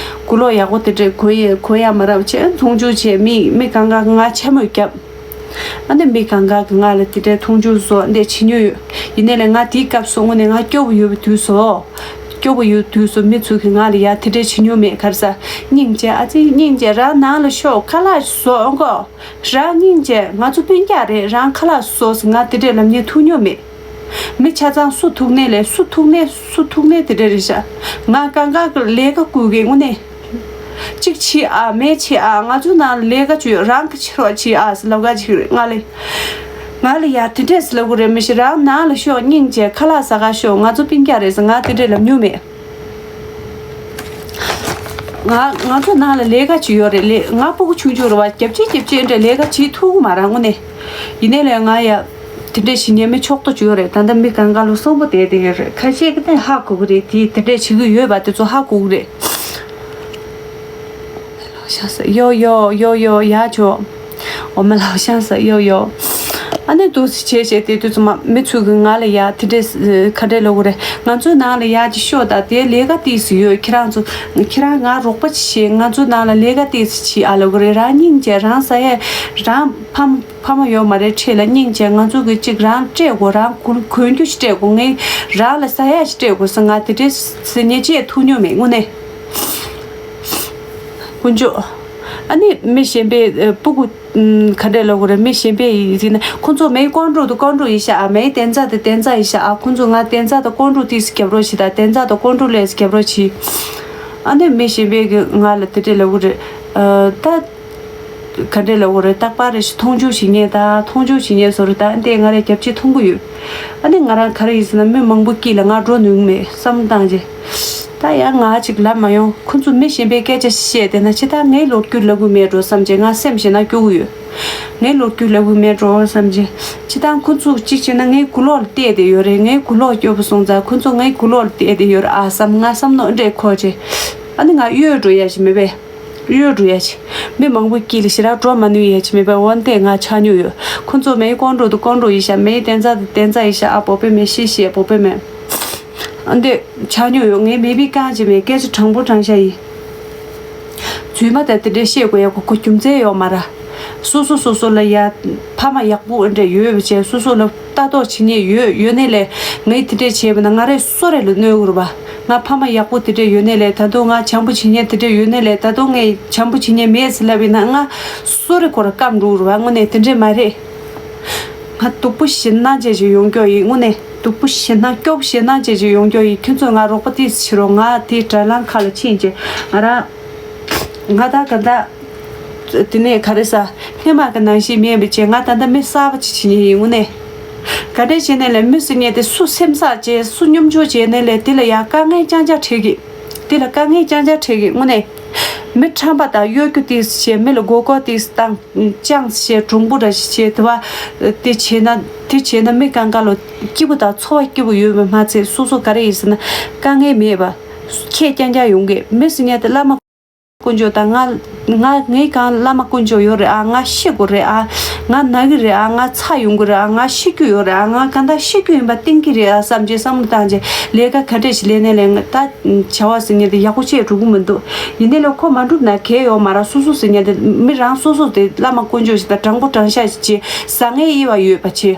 གོས་ལོག་ཡག་པོ་དེ་འདྲས་གོན་ཡ་གོན་ཡ་མ་རག་བྱས་མཐོང་ཆུང་བྱས་མི་མི་གང་ག་ང་འཕྱ་སྨོད་བརྒྱབ། ཨ་ནི་མི་གང་ག་གི་ང་ལ་དེ་འདྲས་མཐོང་ཆུང་བཟོ་འདྲས་བྱེད་མྱོང་ཡོད། ཡིན་ནའི་ལས་ང་དེའི་སྐབས་སུ་དངོས་གནས་ང་སྐྱོ་པོ་ཡོད་པའི་དུས་སུ། སྐྱོ་པོ་ཡོད་དུས་སུ་མི་ཚོས་གི་ང་ལ་ཡ་དེ་འདྲས་བྱེད་མྱོང་མེད་ག་རེ་ཟ། སྙིང་རྗེ་ཨ་ཙི་སྙིང་རྗེ་རང་ནང་ལ་ཤོག་ཁ་ལག་བཟོ་ཨང་གོ། རང་སྙིང་རྗེ་ང་ཚོ་སྤུན་ཀྱག་རེད་རང་ཁ་ལག་བཟོ་ཟེར་ང་དེ་འདྲས་ལབ་མཁན་ཐུག་མྱོང་མེད། མི་ཆ་ཚང་སུ་ཐུག་ནས་ལས་སུ་ཐུག་ནས་སུ་ཐུག་ནས་དེ་འདྲ་རེད་ཤག་ང་གང་ག་གི་ལས་ཀ་བསྐུལ་གི་དངོས་གནས། གཅིག་བྱེད་ཨ་མེད་བྱེད་ཨ་ང་ཚོའི་ནང་ལས་ཀ་བྱོས་རང་གི་ཕྱིར་བ་བྱེད་ཨ་ཟེར་ལབ་ག་ཅིག་རེད་ང་ལས། ང་ལ་ཡ་དེ་འདྲས་ཟེར་ལབ་གི་རེད་མི་ཤེས་རང་ནང་ལ་ཤོག་སྙིང་རྗེ་ཁ་ལག་ཟ་ག་ཤོག་ང་ཚོ་སྤུན་ཀྱག་རེད་ཟེར་ང་དེ་འདྲས་ལབ་མྱོང་མེད། ང་ང་ཚོ་ནང་ལ་ལས་ཀ་ཅིག་ཡོད་རེད་ལས་ང་སྤུ་གུ་ཆུང་ཆུང་རེད་བ་རྒྱབ་ཅིག་རྒྱབ་ཅིག་འདྲ་ལས་ཀ་བྱེད་ཐུབ་ཀྱི་མ་རེད་དངོས་གནས། ཡིན་ནའི་ལས་ང་ཡ། དེ་འདྲས་ཞིག་ཉན་མི་ཆོག་ཏོ་ཅིག་ཡོད་རེད་ད་ལྟ་མི་གང་ག་ལོ་གསོན་པོ་བསྡད་བསྡད་ཡོད་རེད་ཁ་ཤས་ཀྱི་ནས་ཧ་གོ་གི་རེད་དེ་དེ་འདྲས་བྱེད་ཀྱི་ཡོད་པ་དེ་ཚོ་ཧ་གོ་གི་རེད། ཡོ་ཡོ་ཡོ་ཡོ་ཡ་ཆོ། འོ་མ་ལའོ་ཤང་ས་ཡོ་ཡོ། ཨ་ནི་འདུག་སེ་བྱས་བྱས་དེ་དུས་ཚོད་མ་མི་ཚོས་གི་ང་ལ་ཡ་དེ་འདྲས་ཁ་བྲལ་ལོ་གི་རེད། ང་ཚོའི་ནང་ལ་ཡ་ཅིག་ཤོག་ད་དེ་ལས་ཀ་ཏིག་སུ་ཡོད་ཁྱེད་རང་ཚོ་ཁྱེད་རང་ང་རོགས་པ་ཅིག་བྱེད་ང་ཚོའི་ནང་ལ་ལས་ཀ་ཏིག་སུ་བྱེད་ཨ་ལོ་གི་རེད། རང་སྙིང་རྗེ་རང་ཟ་ཡས་རང་ཕམ་ཕ་མ་ཡོད་མ་རེད་འཕྲད་ལ་སྙིང་རྗེ་ང་ཚོ་གི་ཅིག་རང་སྤྲད་དགོས་རང་གོན་གོན་རྒྱུ་ཞིག་སྤྲད་དགོས་ངས་རང་ལ་ཟ་ཡས་ཞིག་སྤྲད་དགོས་ཟེར་ང་དེ་འདྲས་ཟེར་ཉེ་ཆད་ཐུག་མྱོང་མེད་དངོས་གནས། དཀོན་མཆོག་ཨ་ནི་མི་གཞན་པའི་ཨ་སྤུ་གུ་ཨམ་ག་འདྲས་ལབ་དགོས་རེད། མི་གཞན་པའི་ཡིན་ཟེར་ན་ཁོང་ཚོ་མེའི་ཀོང་ཀྲུག་དང་ཀོང་ཀྲུག་ཡིན་ཤག་ཨ་མེའི་བསྟན་རྩ་དང་བསྟན་རྩ་ཡིན་ཤག་ཨ་ཁོང་ཚོ་ང་བསྟན་རྩ་དང་ཀོང་ཀྲུག་ཏིས་རྒྱབ་རོགས་བྱེད་དང་བསྟན་རྩ་དང་ཀོང་ཀྲུག་ལས་རྒྱབ་རོགས་བྱེད། ཨ་ནི་མི་གཞན་པའི་གི་ང་ལ་དེ་འདྲས་ལབ་དགོས་རེད། ཨ་ད་ག་འདྲས་ལབ་དགོས་རེད། རྟག་པར་རེ་ཞིག་མཐོང་ཆུང་བྱེད་མཁན་དང་མཐོང་ཆུང་བྱེད་མཁན་བཟོ་རེད། ད་འདི་ང་རའི་རྒྱབ་ཆེ་མཐོང་གི་ཡོད། ཨ་ནི་ང་རང་ག་རེ་ཡིན་ཟེར་ན་མི་མང་པོ་དཀྱིལ་ལ་ང་འགྲོ་ནུས་མེད་བསམ་བཏང་རྗེས། ད་ཡང་ང་ཅིག་ལབ་མ་ཡོང་། ཁོ་ཚོ་མི་གཞན་པའི་སྐད་ཆ་བཤད་བསྡད་ན་ཅི་ད་ངའི་ལོ་རྒྱུས་ལབ་གི་མེད་འགྲོ་བསམ་བྱས་ང་སེམས་ཞེ་ན་སྐྱོ་གི་ཡོད། ངའི་ལོ་རྒྱུས་ལབ་གི་མེད་འགྲོ་བསམ་བྱས་ཅི་ད་ཁོ་ཚོ་གཅིག་བྱས་ན་ངའི་གུ་ལོག་ལ་བལྟས་བསྡད་ཡོད་རེད། ངའི་གུ་ལོག་སྐྱོ་པོ་སོང་ཙང་ཁོ་ཚོ་ངའི་གུ་ལོག་ལ་བལྟས་བསྡད་ཡོད་རེད་ཨ་བསམ་ང་བསམ་མནོ་འདྲས་འཁོར་རྗེས་ཨ་ནི་ང་གཡོལ་འགྲོ་ཡ་ཞིག་མེད་པས། གཡོལ་འགྲོ་ཡ་ཆེ། མི་མང་པོའི་དཀྱིལ་ལ་ཞེ་དྲག་འགྲོ་མ་ནུས་ཡ་ཆེ་མེད་པས། འོན་ཏེ་ང་ཆགས་མྱོང་ཡོད། ཁོ་ཚོ་མེའི་ཀོང་ཀྲུག་ཏུ་ཀོང་ཀྲུག་ཡིན་ཤག་མེའི་བསྟན་རྩ་དུ་བསྟན་རྩ་ཡིན་ཤག་ཨ་བོ་པེ་མེ་ཤི་ཤི་བོ་པེ་མེ། འདི་ཆགས་མྱོང་ཡོད། ངས་མེད་པའི་རྐང་རྗེས་མའི་སྐད་ཆ་དྲང་པོ་དྲང་བཞག་ཡིན། རྫུན་མ་དང་དེ་འདྲའི་བཤད་དགོས་ཡ་གོ་གོ་རྒྱུ་མཚན་ཡོད་མ་ར། སོ་སོ་སོ་སོ་ལ་ཡ། ཕ་མ་ཡག་པོ་འདྲ་ཡོད་པ་བྱས་སོ་སོ་ལ་ལྟ་རྟོག་བྱེད་མཁན་ཡོད་ཡོད་ནའི་ལས་ངས་དེ་འདྲས་བྱས་པ་ན་ང་རས་སོ་རེ་ལ་གནོད་གི་རེད་པ། ང་ཕ་མ་ཡག་པོ་དེ་འདྲས་ཡོད་ནའི་ལས་ད་དུང་ང་བྱམས་པོ་བྱེད་མཁན་དེ་འདྲས་ཡོད་ནའི་ལས་ད་དུང་ངས་བྱམས་པོ་བྱེད་མཁན་མེད་ཟེར་ལབ་པ་ཡིན་ན་ང་སོ་རེ་ཁོ་ར་སྐམ་འགྲོ་གི་རེད་པ། དངོས་གནས་དེ་འདྲས་མ་རེད། ང་སྡུག་པོ་ཞེ་ན་བྱས་ཅིག་ཡོང་རྒྱུ་ཡིན་དངོས་གནས། སྡུག་པོ་ཞེད་སྣང་སྐྱོ་པོ་ཞེད་སྣང་བྱེད་ཀྱི་ཡོང་རྒྱུ་ཡིན། ཁྱོད་ཚོས་ང་རོགས་པ་ཏིས་བྱེད་རོགས། ང་དེའི་དྲ་ལམ་ཁ་ལ་ཕྱིན་རྗེས་ང་རང་ང་ད་ག་ད་དེ་ནས་ག་རེ་ཟ། སྔོན་མ་གི་ནང་བཞིན་མེད་པ་བྱས། ང་ད་ལྟ་མི་གསར་པ་ཅིག་བྱེད་ཀྱི་ཡིན། དངོས་གནས་ག་འདྲས་བྱས་ནས་ལས་མི་སུ་ཉལ་ཏེ་སུ་སེམས་བསགས་བྱས་སུ་སྙོམ་འཇུག་བྱས་ནས་ལས་དེ་ལ་ཡང་དཀའ་ངལ་རྐྱང་རྐྱང་འཕྲད་ཀྱི། དེ་ལ་དཀའ་ངལ་རྐྱང་རྐྱང་འཕྲད་ཀྱི། དངོས་གནས་མི་ཁྲམ་པ་དང་གཡོ་སྒྱུ་ཏིས་བྱས། མི་ལ་མགོ་སྐོར་ཏིས་བཏང་ཅང་ཞེས་གྲུང་པོ་ར་ཞེས་དེ་བ་དེ་བྱས་ན་དེ་བྱས་ན་མི་གང་ག་ལོ་སྐྱིད་པོ་དང་འཚོ་བ་སྐྱིད་པོ་ཡོད་པའི་མ་ཚད་སོ་སོ་ག་རེ་ཡིན་ཟེར་ན་དཀའ་ངལ་མེད་པ་ཁྱེད་རྐྱང་རྐྱང་ཡོང་གི། མི་སུ་ཉལ་ཏེ་བླ་མ་དཀོན་མཆོག་དང་ང་ང་ངའི་གང་བླ་མ་དཀོན་མཆོག་ཡོད་རེད་ཨ། ང་ཤི་དགོས་རེད་ཨ། ང་ན་གི་རེད་ཨ། ང་ཚ་ཡོང་གི་རེད་ཨ། ང་ཤི་རྒྱུ་ཡོད་རེད་ཨ། ང་གང་ལྟར་ཤི་རྒྱུ་ཡིན་པ་གཏན་འཁེལ་རེད་ཨ་བསམ་བྱས་བསམ་བློ་བཏང་བྱས་ལས་ཀ་ག་འདྲས་ཤིག་ལས་ནས་ལས་ད་བྱ་བ་ཟེར་ཉལ་ཏེ་ཡག་པོ་བྱས་འགྲོ་གི་མི་འདུག་ཡིན་ནའི་ལས་ཁོ་མ་འགྲུབ་ན་གལ་ཡོད་མ་རེད། སོ་སོ་ཟེར་ཉལ་ཏེ་མི་རང་སོ་སོ་དེ་བླ་མ་དཀོན་མཆོག་ཞིག་དང་དྲང་པོ་དྲང་བཞག་ཞིག་བྱས་བཟང་ངན་དབྱེ་བ་ཡོད་པ་བྱས།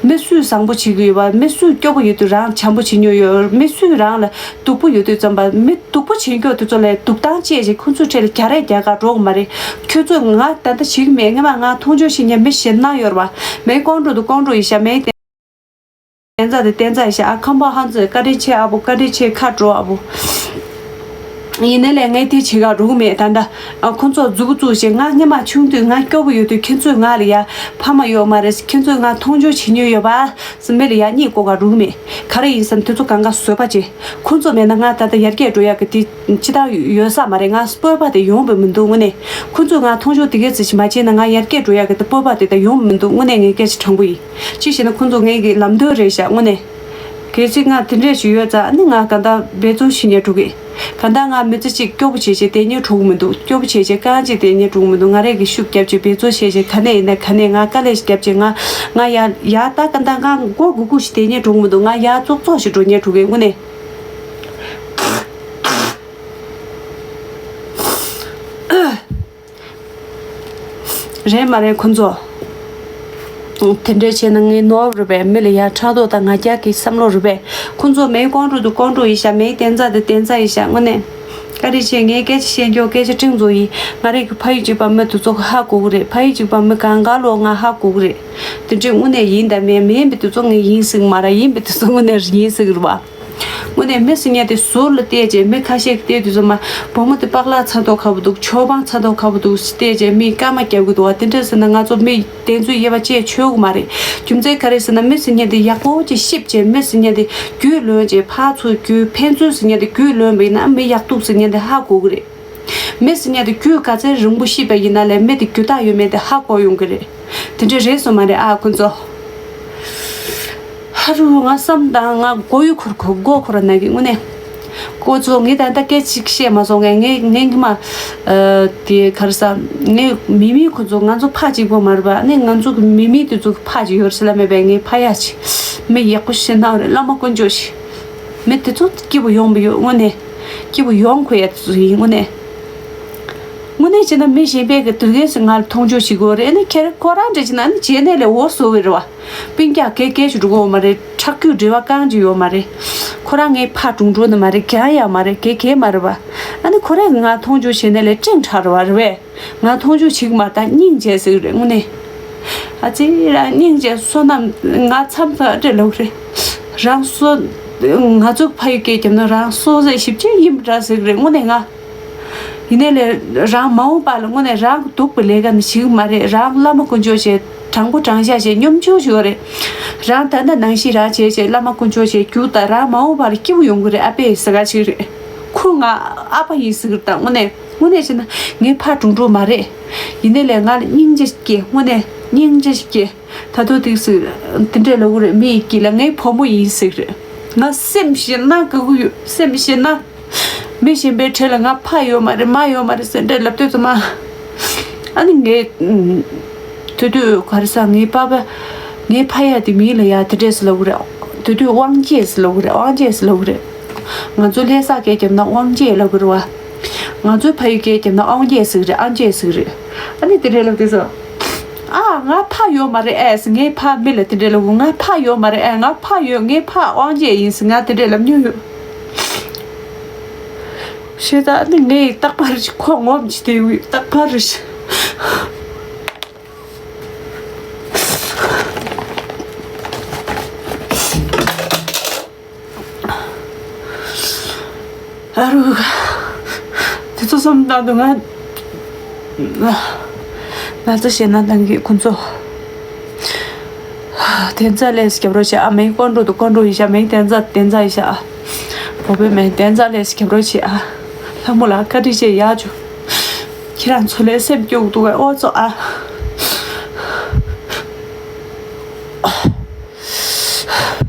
མི་སུས་བཟང་པོ་བྱེད་ཀྱི་ཡོད་པ། མི་སུས་སྐྱོ་པོ་ཡོད་དུས་རང་བྱམས་པོ་བྱེད་མྱོང་ཡོད། མི་སུས་རང་ལ་སྡུག་པོ་ཡོད་དུས་ཙམ་པ་མི་སྡུག་པོ་བྱེད་མཁན་དེ་ཚོ་ལ་སྡུག་ཐང་བཅད་ཅིག་ཁོ་ཚོའི་གྲས་ལ་རྒྱ་རས་རྒྱག་ག་འགྲོ་གི་མ་རེད། ཁྱོད་ཚོས་ང་ད་ལྟ་བྱེད་ཀྱི་མེད། ངས་མ་ང་མཐོང་ཆུང་བྱེད་མཁན་མི་ཞེད་སྣང་ཡོད་རེད་པ། མེ་ཀོང་ཀྲུག་ཏུ་ཀོང་ཀྲུག་ཡིན་ཤག་མེ་བསྟན་རྩ་དེ་བསྟན་རྩ་ཡིན་ཤག་ཨ་ཁམས་པ་ཧང་ཙི་བཀའ་དྲིན་ཆེ་ཨ་བོ། བཀའ་དྲིན་ཆེ་ཁ་དྲོ་ཨ་བོ། ཡིན་ནའི་ལས་ངས་དེ་བྱེད་ག་འགྲོ་གི་མེད། ད་ལྟ་ཨ་ཁོང་ཚོ་མཛུ་གུ་བཙུགས་བྱས་ང་སྔས་མ་ཆུང་དུས་ང་སྐྱོ་པོ་ཡོད་དུས་ཁྱེད་ཚོས་ང་ལ་ཡ་ཕ་མ་ཡོད་མ་རེད། ཁྱེད་ཚོས་ང་མཐོང་ཆུང་བྱེད་མྱོང་ཡོད་པ། སི་མེ་ལ་ཡ་གཉིད་བཀོག་ག་འགྲོ་གི་མེད། ག་རེ་ཡིན་བསམ་དེ་ཚོ་གང་ག་བཟོད་པ་བྱེད། ཁོང་ཚོ་མེད་ན་ང་ད་ལྟ་ཡར་རྒྱས་འགྲོ་ཡག་གི་དེ་ཅི་ལྟར་ཡོད་ས་མ་རེད། ང་སྤོབས་པ་དེ་ཡོང་བའི་མི་འདུག་དངོས་གནས་ཁོང་ཚོས་ང་མཐོང་ཆུང་དེ་གས་ཙི་ཞིག་མ་བྱས་ན་ང་ཡར་རྒྱས་འགྲོ་ཡག་གི་དེ་སྤོབས་པ་དེ་ད་ཡོང་བའི་མི་འདུག་དངོས་གནས་ངས་སྐད་ཆ་དྲང་པོ་ཡིན། ཅི་ཞེ་ན་ཁོང་ཚོ་ངའི་གི་ལམ་སྟོན་རེད་ཤག་དངོས་གནས། གལ་སྲིད་ང་དེ་འདྲས་ཞིག་ཡོད་ཙང་ཨ་ནི་ང་ག་འདྲ་འབད་བརྩོན་ཞིག་ཉལ་འགྲོ་གི། ག་འདྲ་ང་མི་ཚེ་གཅིག་སྐྱོ་པོ་བྱས་བྱས་དེ་ཉལ་འགྲོ་གི་མི་འདུག་སྐྱོ་པོ་བྱས་བྱས་རྐང་གཅིག་དེ་ཉལ་འགྲོ་གི་མི་འདུག་ང་རང་གིས་ཤུགས་རྒྱབ་བྱས་འབད་བརྩོན་བྱས་བྱས་ག་ནས་ཡིན་ན་ག་ནས་ང་དཀའ་ལས་ཞིག་རྒྱབ་བྱས་ང་ང་ཡ་ཡ་ད་ག་འདྲ་ང་མགོ་སྒུར་སྒུར་ཞིག་དེ་ཉལ་འགྲོ་གི་མི་འདུག་ང་ཡ་ཙོག་ཙོག་ཞིག་འགྲོ་ཉལ་འགྲོ་གི་དངོས་གནས། རེད་མ་རེད་ཁོང་ཚོ། དེ་འདྲས་བྱས་ན་ངའི་ནོར་བུ་རེད་པས། མི་ལ་ཡ་ཕྲག་དོག་དང་ང་རྒྱལ་གྱི་བསམ་བློ་རེད་པས། ཁོང་ཚོ་མེའི་ཀོང་ཀྲུག་ཏུ་ཀོང་ཀྲུག་ཡིན་ཤག་མེའི་བསྟན་རྩ་དེ་བསྟན་རྩ་ཡིན་ཤག་དངོས་གནས། བཀའ་དྲིན་ཆེ། ངའི་སྐད་ཆ་བཤད་རྒྱུ་སྐད་ཆ་ཕྲན་བུ་ཡིན། ང་རང་གི་ཕ་ཡུལ་གཅིག་པ་མི་དེ་ཚོ་ཧ་གོ་གི་རེད། ཕ་ཡུལ་གཅིག་པ་མི་གང་ག་ལོ་ང་ཧ་གོ་གི་རེད། དེ་འདྲས་དངོས་གནས་ཡིན་དང་མིན་མིན་པའི་དེ་ཚོ་ངས་ཡིན་ཟིག་མ་ར་ཡིན་པའི་དེ་ཚོ་དངོས་གནས་ཡིན་ཟིག་རེད་པ། དངོས་གནས་མི་སུ་ཉལ་ཏེ་ཟུར་ལ་བལྟས་རྗེས་མི་ཁ་ཤས་ཀྱིས་བལྟས་དུས་ཙམ་པ་བུ་མོ་དེ་པགས་ལག་ཚ་མདོག་ཁ་པོ་འདུག་ཆོས་འབངས་ཚ་མདོག་ཁ་པོ་འདུག་བལྟས་རྗེས་མིས་སྐར་མ་བརྒྱབ་ཀྱི་འདུག་བ། དེ་འདྲ་ཟེར་ན་ང་ཚོ་མི་དེ་ཚོའི་དབྱེ་བ་བཅད་ཆོག་གི་མ་རེད། རྒྱུ་མཚན་ག་རེ་ཟེར་ན་མི་སུ་ཉལ་ཏེ་ཡག་པོ་ཅིག་ཤེས་རྗེས་མི་སུ་ཉལ་ཏེ་རྒྱུས་ལོན་རྗེས་ཕར་ཚུར་རྒྱུས་ཕན་ཚུན་སུ་ཉལ་ཏེ་རྒྱུས་ལོན་པ་ཡིན་ན་མི་ཡག་སྡུག་སུ་ཉལ་ཏེ་ཧ་གོ་གི་རེད། མི་སུ་ཉལ་ཏེ་རྒྱུས་ག་ཚད་རིང་པོ་ཤེས་པ་ཡིན་ན་ལས་མི་དེ་རྒྱུ་དག་ཡོད་མེད་དེ་ཧ་གོ་ཡོང་གི་རེད། དེ་འདྲ་རེད་སོང་མ་རེད་ཨ་ཁོ་ཚོ། ཧ་རུ་ང་བསམ་དང་ང་མགོ་ཡུ་འཁོར་འཁོར་མགོ་འཁོར་ན་གི་དངོས་གནས། ཁོ་ཚོ་ངས་ད་ལྟ་སྐད་ཅིག་བཤད་མ་སོང་ངས་ངས་ངས་ངས་མ། དེ་ག་རེ་ཟ། ངས་མི་མི་ཁོ་ཚོ་ང་ཚོ་ཕ་གཅིག་པོ་མ་རེད་པ། ཨ་ནི་ང་ཚོ་གི་མི་མི་དེ་ཚོ་གི་ཕ་གཅིག་ཡོད་རེད་ཟེར་ལ་མེད་པས། ངའི་ཕ་ཡ་ཆེ། མི་ཡག་པོ་ཞེ་ནའང་རེད། བླ་མ་དཀོན་མཆོག་ཞིག་མི་དེ་ཚོ་སྐྱིད་པོ་ཡོང་བ་ཡོད་དངོས་གནས། སྐྱིད་པོ་ཡོང་དགོས་ཡ་དེ་ཚོ་ཡིན་དངོས་གནས། དངོས་གནས་བྱས་ན་མི་གཞན་པས་གི་དུས་རྒྱུན་སུ་ང་ལ་མཐོང་ཆུང་བྱེད་དགོས་རེད། ཨ་ནི་ཁྱེད་ཁོ་རང་འདྲ་བྱས་ན་ཨ་ནི་བྱས་ནས་ལས་འོ་བཟོ་བའི་རེད་བ། སྤུན་ཀྱག་གེ་གེ་ཞིག་འགྲོ་གི་ཡོད་མ་རེད། ཁྲག་རྒྱུད་འབྲེལ་བ་རྐང་གཅིག་ཡོད་མ་རེད། ཁོ་རང་ངའི་ཕ་གྲུང་གྲུང་ནི་མ་རེད། གང་ཡང་མ་རེད། གེ་གེ་མ་རེད་བ། ཨ་ནི་ཁོ་རང་གིས་ང་མཐོང་ཆུང་བྱས་ནས་ལས་ཀྲེང་ཁྲ་རེད་བ་རེད་བས། ང་མཐོང་ཆུང་བྱེད་ཀྱི་མ་རེད། ད་སྙིང་རྗེ་ཟེར་གི་རེད་དངོས་གནས། ཨ་ཙི་རང་སྙིང་རྗེ་བསོད་ནམས་ང་མཚམས་ལ་སྤྲད་ལོག་རེད། རང་བསོད། ང་ཚོ་ཕ་ཡུལ་སྐད་རྒྱབ་ན་རང་བསོད་ཟད་ཞིབ་ཆ་ཡིན་པ་འདྲ་ཟེར་གི་རེད་དངོས་གནས་ང་། ཡིན་ནའི་ལས་རང་མ་འོངས་པ་ལ་དངོས་གནས་རང་གི་སྡུག་པའི་ལས་ཀ་ནི་བྱེད་ཀྱི་མ་རེད། རང་བླ་མ་དཀོན་མཆོག་བྱས་དྲང་པོ་དྲང་བཞག་བྱས་སྙོམས་འཇུག་ཞུ་བ་རེད། རང་ད་ལྟ་ནང་བཞིན་རང་བྱས་བྱས་བླ་མ་དཀོན་མཆོག་བྱས་རྒྱུགས་དང་རང་མ་འོངས་པ་ལ་སྐྱིད་པོ་ཡོང་གི་རེད། ཨ་ཕས་ཟེར་ག་ཅིག་རེད། ཁོ་ང་ཨ་ཕ་ཡིན་ཟེར་གི་རེད། ད་དངོས་གནས་དངོས་གནས་བྱས་ན་ངའི་ཕ་གྲུང་གྲུང་མ་རེད། ཡིན་ནའི་ལས་ང་ལ་སྙིང་རྗེ་སྐྱེ། དངོས་གནས་སྙིང་རྗེ་སྐྱེ། ད་དུང་ཏིག་ཟིག་དེ་འདྲས་ལབ་གི་རེད། མི་ཡི་དཀྱིལ་ལ་ངའི་བུ་མོ་ཡིན་ཟེར་གི་རེད། ང་སེམས་ཞེད་སྣང་གི་གུ་ཡོད། སེམས་ཞེད་སྣང་། མི་གཞན་པའི་གྲས་ལ་ང་ཕ་ཡོད་མ་རེད་མ་ཡོད་མ་རེད་ཟེར་འདྲས་ལབ་དུས་ཙམ་པ། ཨ་ནི་ངས་དུས་དུས་ག་རེ་ཟ། ངའི་པ་ཕ། ངའི་ཕ་ཡ་དེ་མིང་ལ་ཡ་དེ་འདྲས་སུ་ལབ་གི་རེད། དུས་དུས་དབང་རྒྱལ་སུ་ལབ་གི་རེད། དབང་རྒྱལ་སུ་ལབ་གི་རེད། ང་ཚོ་ལྷ་ས་སྐད་རྒྱབ་ན་དབང་རྒྱལ་ལབ་གི་རེད་བ། ང་ཚོའི་ཕ་ཡུལ་སྐད་རྒྱབ་ན་དབང་རྒྱལ་ཟེར་གི་རེད། ཨང་རྒྱལ་ཟེར་གི་རེད། ཨ་ནི་དེ་འདྲས་ལབ་དུས་ཙམ། ཨ་ང་ཕ་ཡོད་མ་རེད་ཨེ་ཟེར། ངའི་ཕ་མི་ལ་དེ་འདྲས་ལབ་གོ། ང་ཕ་ཡོད་མ་རེད་ཨེ། ང་ཕ་ཡོད། ངའི་ཕ་དབང་རྒྱལ་ཡིན་ཟེར་ང་དེ་འདྲས་ལབ་མྱོང་ཡོད། ཤེས་ད་ནི་ངས་རྟག་པར་ཁོ་ངོམ་གྱི་དེ་བས་རྟག་པར། ཨ་རུ། དེ་ཚོ་བསམ་བཏང་དུས་ང་ན་ཚ་ཞེད་སྣང་བཏང་གི། ཁོ་ཚོ་བསྟན་རྩ་ལས་རྒྱབ་རོགས་བྱེད་ཨ། མེ་ཀོང་ཀྲུག་དང་ཀོང་ཀྲུག་ཡིན་ཤག་མེ་བསྟན་རྩ་བསྟན་རྩ་ཡིན་ཤག་ཨ། བོ་བོའི་མེ་བསྟན་རྩ་ལས་རྒྱབ་རོགས་བྱེད་ཨ། ལྷ་མོ་ལགས་བཀའ་དྲིན་ཆེ། ཡག་བྱུང་། ཁྱེད་རང་ཚོ་ལས་སེམས་སྐྱོ་འདུག་ག་ཨོ་ཚོ་ཨ།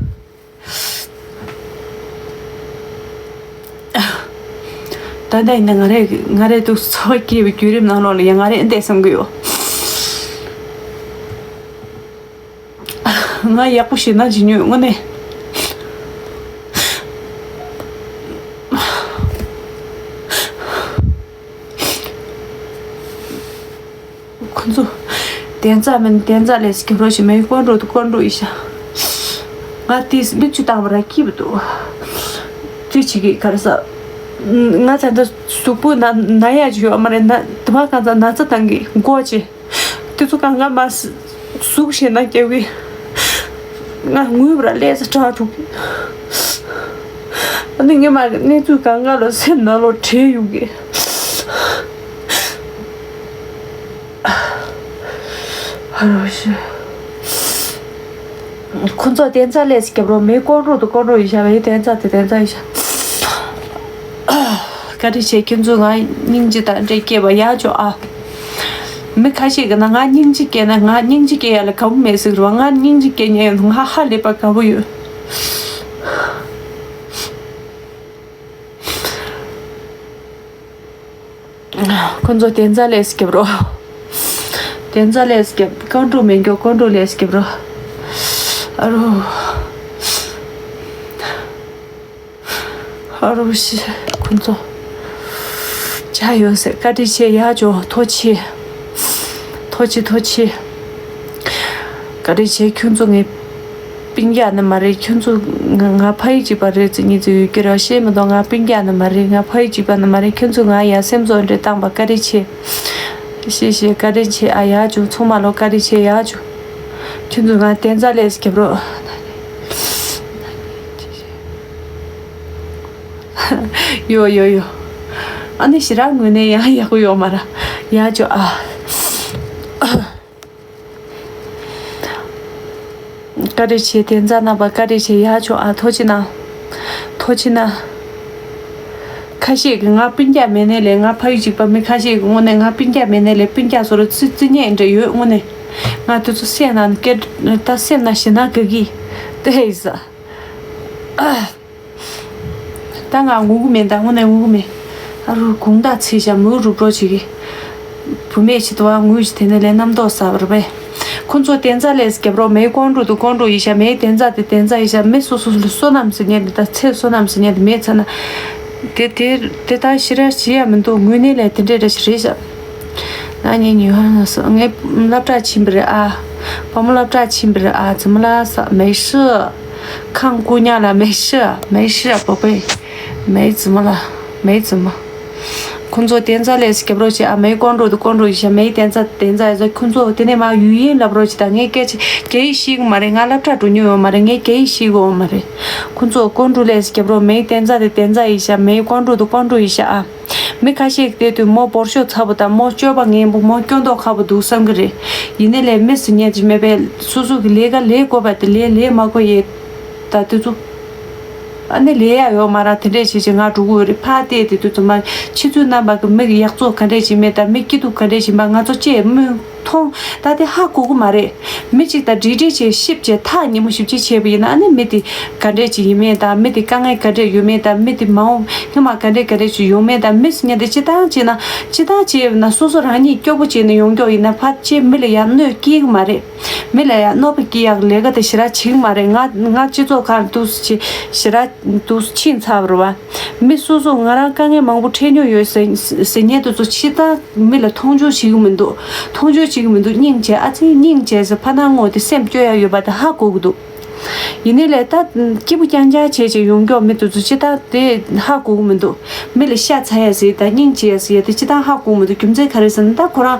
ད་ལྟ་ཡིན་ན་ང་རེ་ང་རེ་འདུག་ཚོར་བ་སྐྱེས་པའི་བརྒྱུད་རིམ་ནང་ལོགས་ལ་ཡང་ང་རེ་འདས་བསམ་གི་ཡོད། ང་ཡག་པོ་ཞེད་སྣང་བྱེད་མྱོང་དངོས་གནས། ཁོ་ཚོ་བསྟན་རྩ་མིན་བསྟན་རྩ་ལས་སྐྱོ་རོ་ཞིག་མེད། ཀོང་ཀྲུག་ཏུ་ཀོང་ཀྲུག་ཡིན་ཤག་ང་དེས་མིག་ཆུ་བཏང་བ་ར་སྐྱིད་པོ་འདུག་དེ་བྱེད་ཀྱི་ག་རེ་ཟ། ང་ད་ལྟ་གཟུགས་པོ་ན་ན་ཡག་ཅིག་ཡོད་མ་རེད། ན་དེ་མ་གང་ཚ་ན་ཚ་བཏང་གི་མགོ་ཅི། དེ་ཚོ་གང་ག་མ་ཟུག་ཞེད་སྣང་སྐྱེ་གི། ང་ངུས་པ་ར་ཀླད་ཚ་དྲག་འགྲོ་གི། ཨ་ནི་ངས་མ་གནས་ཚུལ་གང་ག་ལ་སེམས་ནང་ལོགས་དྲན་ཡོང་གི། ཨ་རོ་ཤི། ཁོ་ཚོ་བསྟན་རྩ་ལས་རྒྱབ་རོགས་མེད། ཀོང་ཀྲུག་ཏུ་ཀོང་ཀྲུག་ཡིན་ཤག་མེད་བསྟན་རྩ་དེ་བསྟན་རྩ་ཡིན་ཤག་བཀའ་དྲིན་ཆེ། ཁྱོད་ཚོས་ང་སྙིང་རྗེ་དང་འདྲེ་སྐྱེས་པ་ཡག་བྱུང་ཨ། མི་ཁ་ཤས་ཀྱིས་ན་ང་སྙིང་རྗེ་སྐྱེས་ན་ང་སྙིང་རྗེ་སྐྱེ་ཡ་ལ་དགའ་པོ་མེད་ཟེར་གི་རེད་བ། ང་སྙིང་རྗེ་སྐྱེ་ཉན་ཡོད་ང་ཧ་ལས་པ་དགའ་པོ་ཡོད། ཁོ་ཚོ་བསྟན་རྩ་ལས་རྒྱབ་རོགས། བསྟན་རྩ་ལས་རྒྱབ། ཀོང་ཀྲུག་མེད་མགྱོགས་ཀོང་ཀྲུག་ལས་རྒྱབ་རོགས། ཨ་རོ། ཨ་རོ་ཤི། ཁོ་ཚོ་ཇ་ཡོད་ཟེར། བཀའ་དྲིན་ཆེ། ཡག་བྱུང་། ཐུགས་རྗེ་ཆེ། ཐུགས་རྗེ་ཆེ། ཐུགས་རྗེ་ཆེ། བཀའ་དྲིན་ཆེ། ཁྱོད་ཚོ་ངའི་སྤུན་ཀྱག་ནི་མ་རེད། ཁྱོད་ཚོ་ང་ང་ཕ་ཡུལ་གཅིག་པ་རེད་ཟེར་མཁན་ཚོ་ཡོད་ཀྱི་རེད། ཤེས་མི་འདུག་ང་སྤུན་ཀྱག་ནི་མ་རེད། ང་ཕ་ཡུལ་གཅིག་པ་ནི་མ་རེད། ཁྱོད་ཚོ་ང་ཡ་སེམས་ཚོར་འདྲེ་བཏང་པ་བཀའ་དྲིན་ཆེ། ཤེས་ཤེས། བཀའ་དྲིན་ཆེ་ཨ། ཡག་བྱུང་། ཚང་མ་ལོ་བཀའ་དྲིན་ཆེ། ཡག་བྱུང་། ཁྱོད་ཚོ་ང་བསྟན་རྩ་ལས་རྒྱབ་རོགས། ཡོ་ཡོ་ཡོ། ཨ་ནི་ཞེ་དྲག་ངུས་ནས་ཡང་ཡག་པོ་ཡོད་མ་རེད། ཡག་བྱུང་ཨ། བཀའ་དྲིན་ཆེ། བསྟན་རྩ་རྣམ་པ་བཀའ་དྲིན་ཆེ། ཡག་བྱུང་ཨ། ཐུགས་རྗེ་གནང་། ཐུགས་རྗེ་གནང་། ཁ་ཤས་ཀྱིས་ང་སྤུན་ཀྱག་མེད་ནའི་ལས། ང་ཕ་ཡུལ་གཅིག་པ་མི་ཁ་ཤས་ཀྱིས་དངོས་གནས་ང་སྤུན་ཀྱག་མེད་ནའི་ལས། སྤུན་ཀྱག་ཚོ་ལ་བརྩི་བརྩི་ཉེས་འདྲ་ཡོད་དངོས་གནས། ང་དེ་ཚོ་སེམས་ནང་སྐད་ད་སེམས་ནང་ཞེད་སྣང་ག་གི་དེ་ཧེ་ས། ད་ང་ངུ་གི་མེད། ད་དངོས་གནས་ངུ་གི་མེད། ཨ་རུ་དགུང་དག་ཚིག་ཤ་མུ་རུབ་རོ་བྱེད་གི། བུད་མེད་ཆེད་དུ་ཨ་ངུས་ཤི་དེ་ནས་ལས་རྣམ་རྟོག་ཟ་བར་པས། ཁོ་ཚོ་བསྟན་རྩ་ལས་རྒྱབ་རོགས་མེད། ཀོང་ཀྲུག་ཏུ་ཀོང་ཀྲུག་ཡིན་ཤག་མེད་བསྟན་རྩ་དེ་བསྟན་རྩ་ཡིན་ཤག་མི་སོ་སོ་ལ་བསོད་ནམས་ཟེར་མཁན་དེ་དང་ཚེ་བསོད་ནམས་ཟེར་མཁན་དེ་མེད་ཚར་ན། དེ་དེ་དེ་ལྟར་ཞི་ར་ཞི་ཡ་མི་འདུག་ངུས་ནས་ལས་དེ་འདྲས་ར་ཞིག་རེད་ཤག་ན་ཉེ་ཉེ་ཧ་ན་སོ་ངས་སློབ་གྲྭ་ཕྱིན་པ་རེད་ཨ། བུ་མོ་སློབ་གྲྭ་ཕྱིན་པ་རེད་ཨ། ཙི་མ་ལ་ས་མེ་ཤི། ཁང་ཀུ་ཉ་ལ་མེ་ཤི་མེ་ཤི་པོ་པེ། མེ་ཙི་མ་ལ་མེ་ཙི་མ། ཁོང་ཚོ་བསྟན་རྩ་ལས་རྒྱབ་རོགས་བྱེད་ཨ། མེ་ཀོང་ཀྲུག་ཏུ་ཀོང་ཀྲུག་ཡིན་ཤག་མེ་བསྟན་རྩ་བསྟན་རྩ་ཡིན་ཤག་ཁོང་ཚོ་དེ་ནས་མ་ཡུལ་ཡིན་ལབ་རོགས་བྱེད་ད། ངས་སྐད་ཆ་སྐད་ཡིག་ཤེས་གི་མ་རེད། ང་སློབ་གྲྭ་འགྲོ་མྱོང་ཡོད་མ་རེད། ངས་སྐད་ཡིག་ཤེས་གི་ཡོད་མ་རེད། ཁོང་ཚོ་ཀོང་ཀྲུག་ལས་རྒྱབ་རོགས་མེ་བསྟན་རྩ་དེ་བསྟན་རྩ་ཡིན་ཤག་མེ་ཀོང་ཀྲུག་ཏུ་ཀོང་ཀྲུག་ཡིན་ཤག་ཨ། མི་ཁ་ཤས་ཀྱིས་བལྟས་དུས་མོ་བོར་ཤོག་ཚ་པོ་དང་མོ་སྤྱོད་པ་ངན་པོ་མོ་སྐྱོན་མདོག་ཁ་པོ་འདུག་བསམ་གི་རེད། ཡིན་ནའི་ལས་མི་སུ་ཉན་གྱི་མེད་པས་སོ་སོ་གི་ལས་ཀ་ལས་དགོས་པ་དེ་ལས་ལས་མ་དགོས་ཡས། ད་དེ་ཚོ་ཨ་ནི་ལས་ཡ་ཡོད་མ་ར་དེ་འདྲས་བྱེད་ཅིག་ང་འགྲོ་གི་ཡོད་རེད། ཕར་བལྟས་དེ་དུས་ཚོད་མ་ཕྱི་ཚུལ་རྣམ་པ་གི་མི་གི་ཡག་བཙོག་ག་འདྲས་བྱེད་མེད་དང་མི་སྐྱིད་སྡུག་ག་འདྲས་བྱེད་མ་ང་ཚོ་ཅེས་མི་མཐོང་ད་དེ་ཧ་གོ་གི་མ་རེད། མི་གཅིག་དང་འདྲིས་འདྲིས་བྱས་ཤིབ་བྱས་ཐག་ཉེ་མོ་ཞིབ་ཅིག་བྱས་པ་ཡིན་ན་ཨ་ནི་མི་དེ་ག་འདྲས་ཅིག་ཡིན་མིན་དང་མི་དེ་དཀའ་ངལ་ག་འདྲས་ཡོད་མིན་དང་མི་དེ་མ་འོངས་སྔོན་མ་ག་འདྲས་ག་འདྲས་ཅིག་ཡོང་མིན་དང་མི་སུ་ཉན་དེ་སྤྱི་བཏང་བྱས་ན་སྤྱི་བཏང་བྱས་ན་སོ་སོ་རང་ཉིད་སྐྱོ་པོ་བྱས་ནས་ཡོང་མགྱོགས་ཡིན་ན་ཕར་ཅེས་མི་ལ་ཡང་གནོད་སྐྱེལ་གི་མ་རེད། མི་ལ་ཡང་གནོད་པ་སྐྱེལ་ཡག་ལས་ཀ་དེ་ཞེ་དྲག་བྱེད་གི་མ་རེད། ང་ང་སྤྱི་ཚོགས་ཁག་འདུག་སེ་ཞེ་དྲག་འདུག་སེ་ཕྱིན་ཚར་བ་རེད་བ། མི་སོ་སོ་ང་རང་དཀའ་ངལ་མང་པོ་འཕྲད་མྱོང་ཡོད་ཟེར་ཟེར་མཁན་དེ་ཚོ་སྤྱི་བཏང་མི་ལ་མཐོང་ཆུང་བྱེད་གི་མི་འདུག་མཐོང་ཆུང་བྱེད་གི་མི་འདུག་སྙིང་རྗེ་ཨ་ཙི་སྙིང་རྗེ་ཟེར་ཕ་ནང་ངོ་དེ་སེམས་སྐྱོ་ཡག་ཡོད་པ་དེ་ཧ་གོ་གི་འདུག་ཡིན་ནའི་ལས་ད་སྐྱིད་པོ་རྐྱང་རྐྱང་བྱས་བྱས་ཡོང་མགྱོགས་མི་དེ་ཚོ་སྤྱི་བཏང་དེ་ཧ་གོ་གི་མི་འདུག་མི་ལ་ཤ་ཚ་ཡ་ཟེར་དང་སྙིང་རྗེ་ཡ་ཟེར་ཡ་དེ་སྤྱི་བཏང་ཧ་གོ་གི་མི་འདུག་རྒྱུ་མཚན་ག་རེ་ཟེར་ན་ད་ཁོ་རང་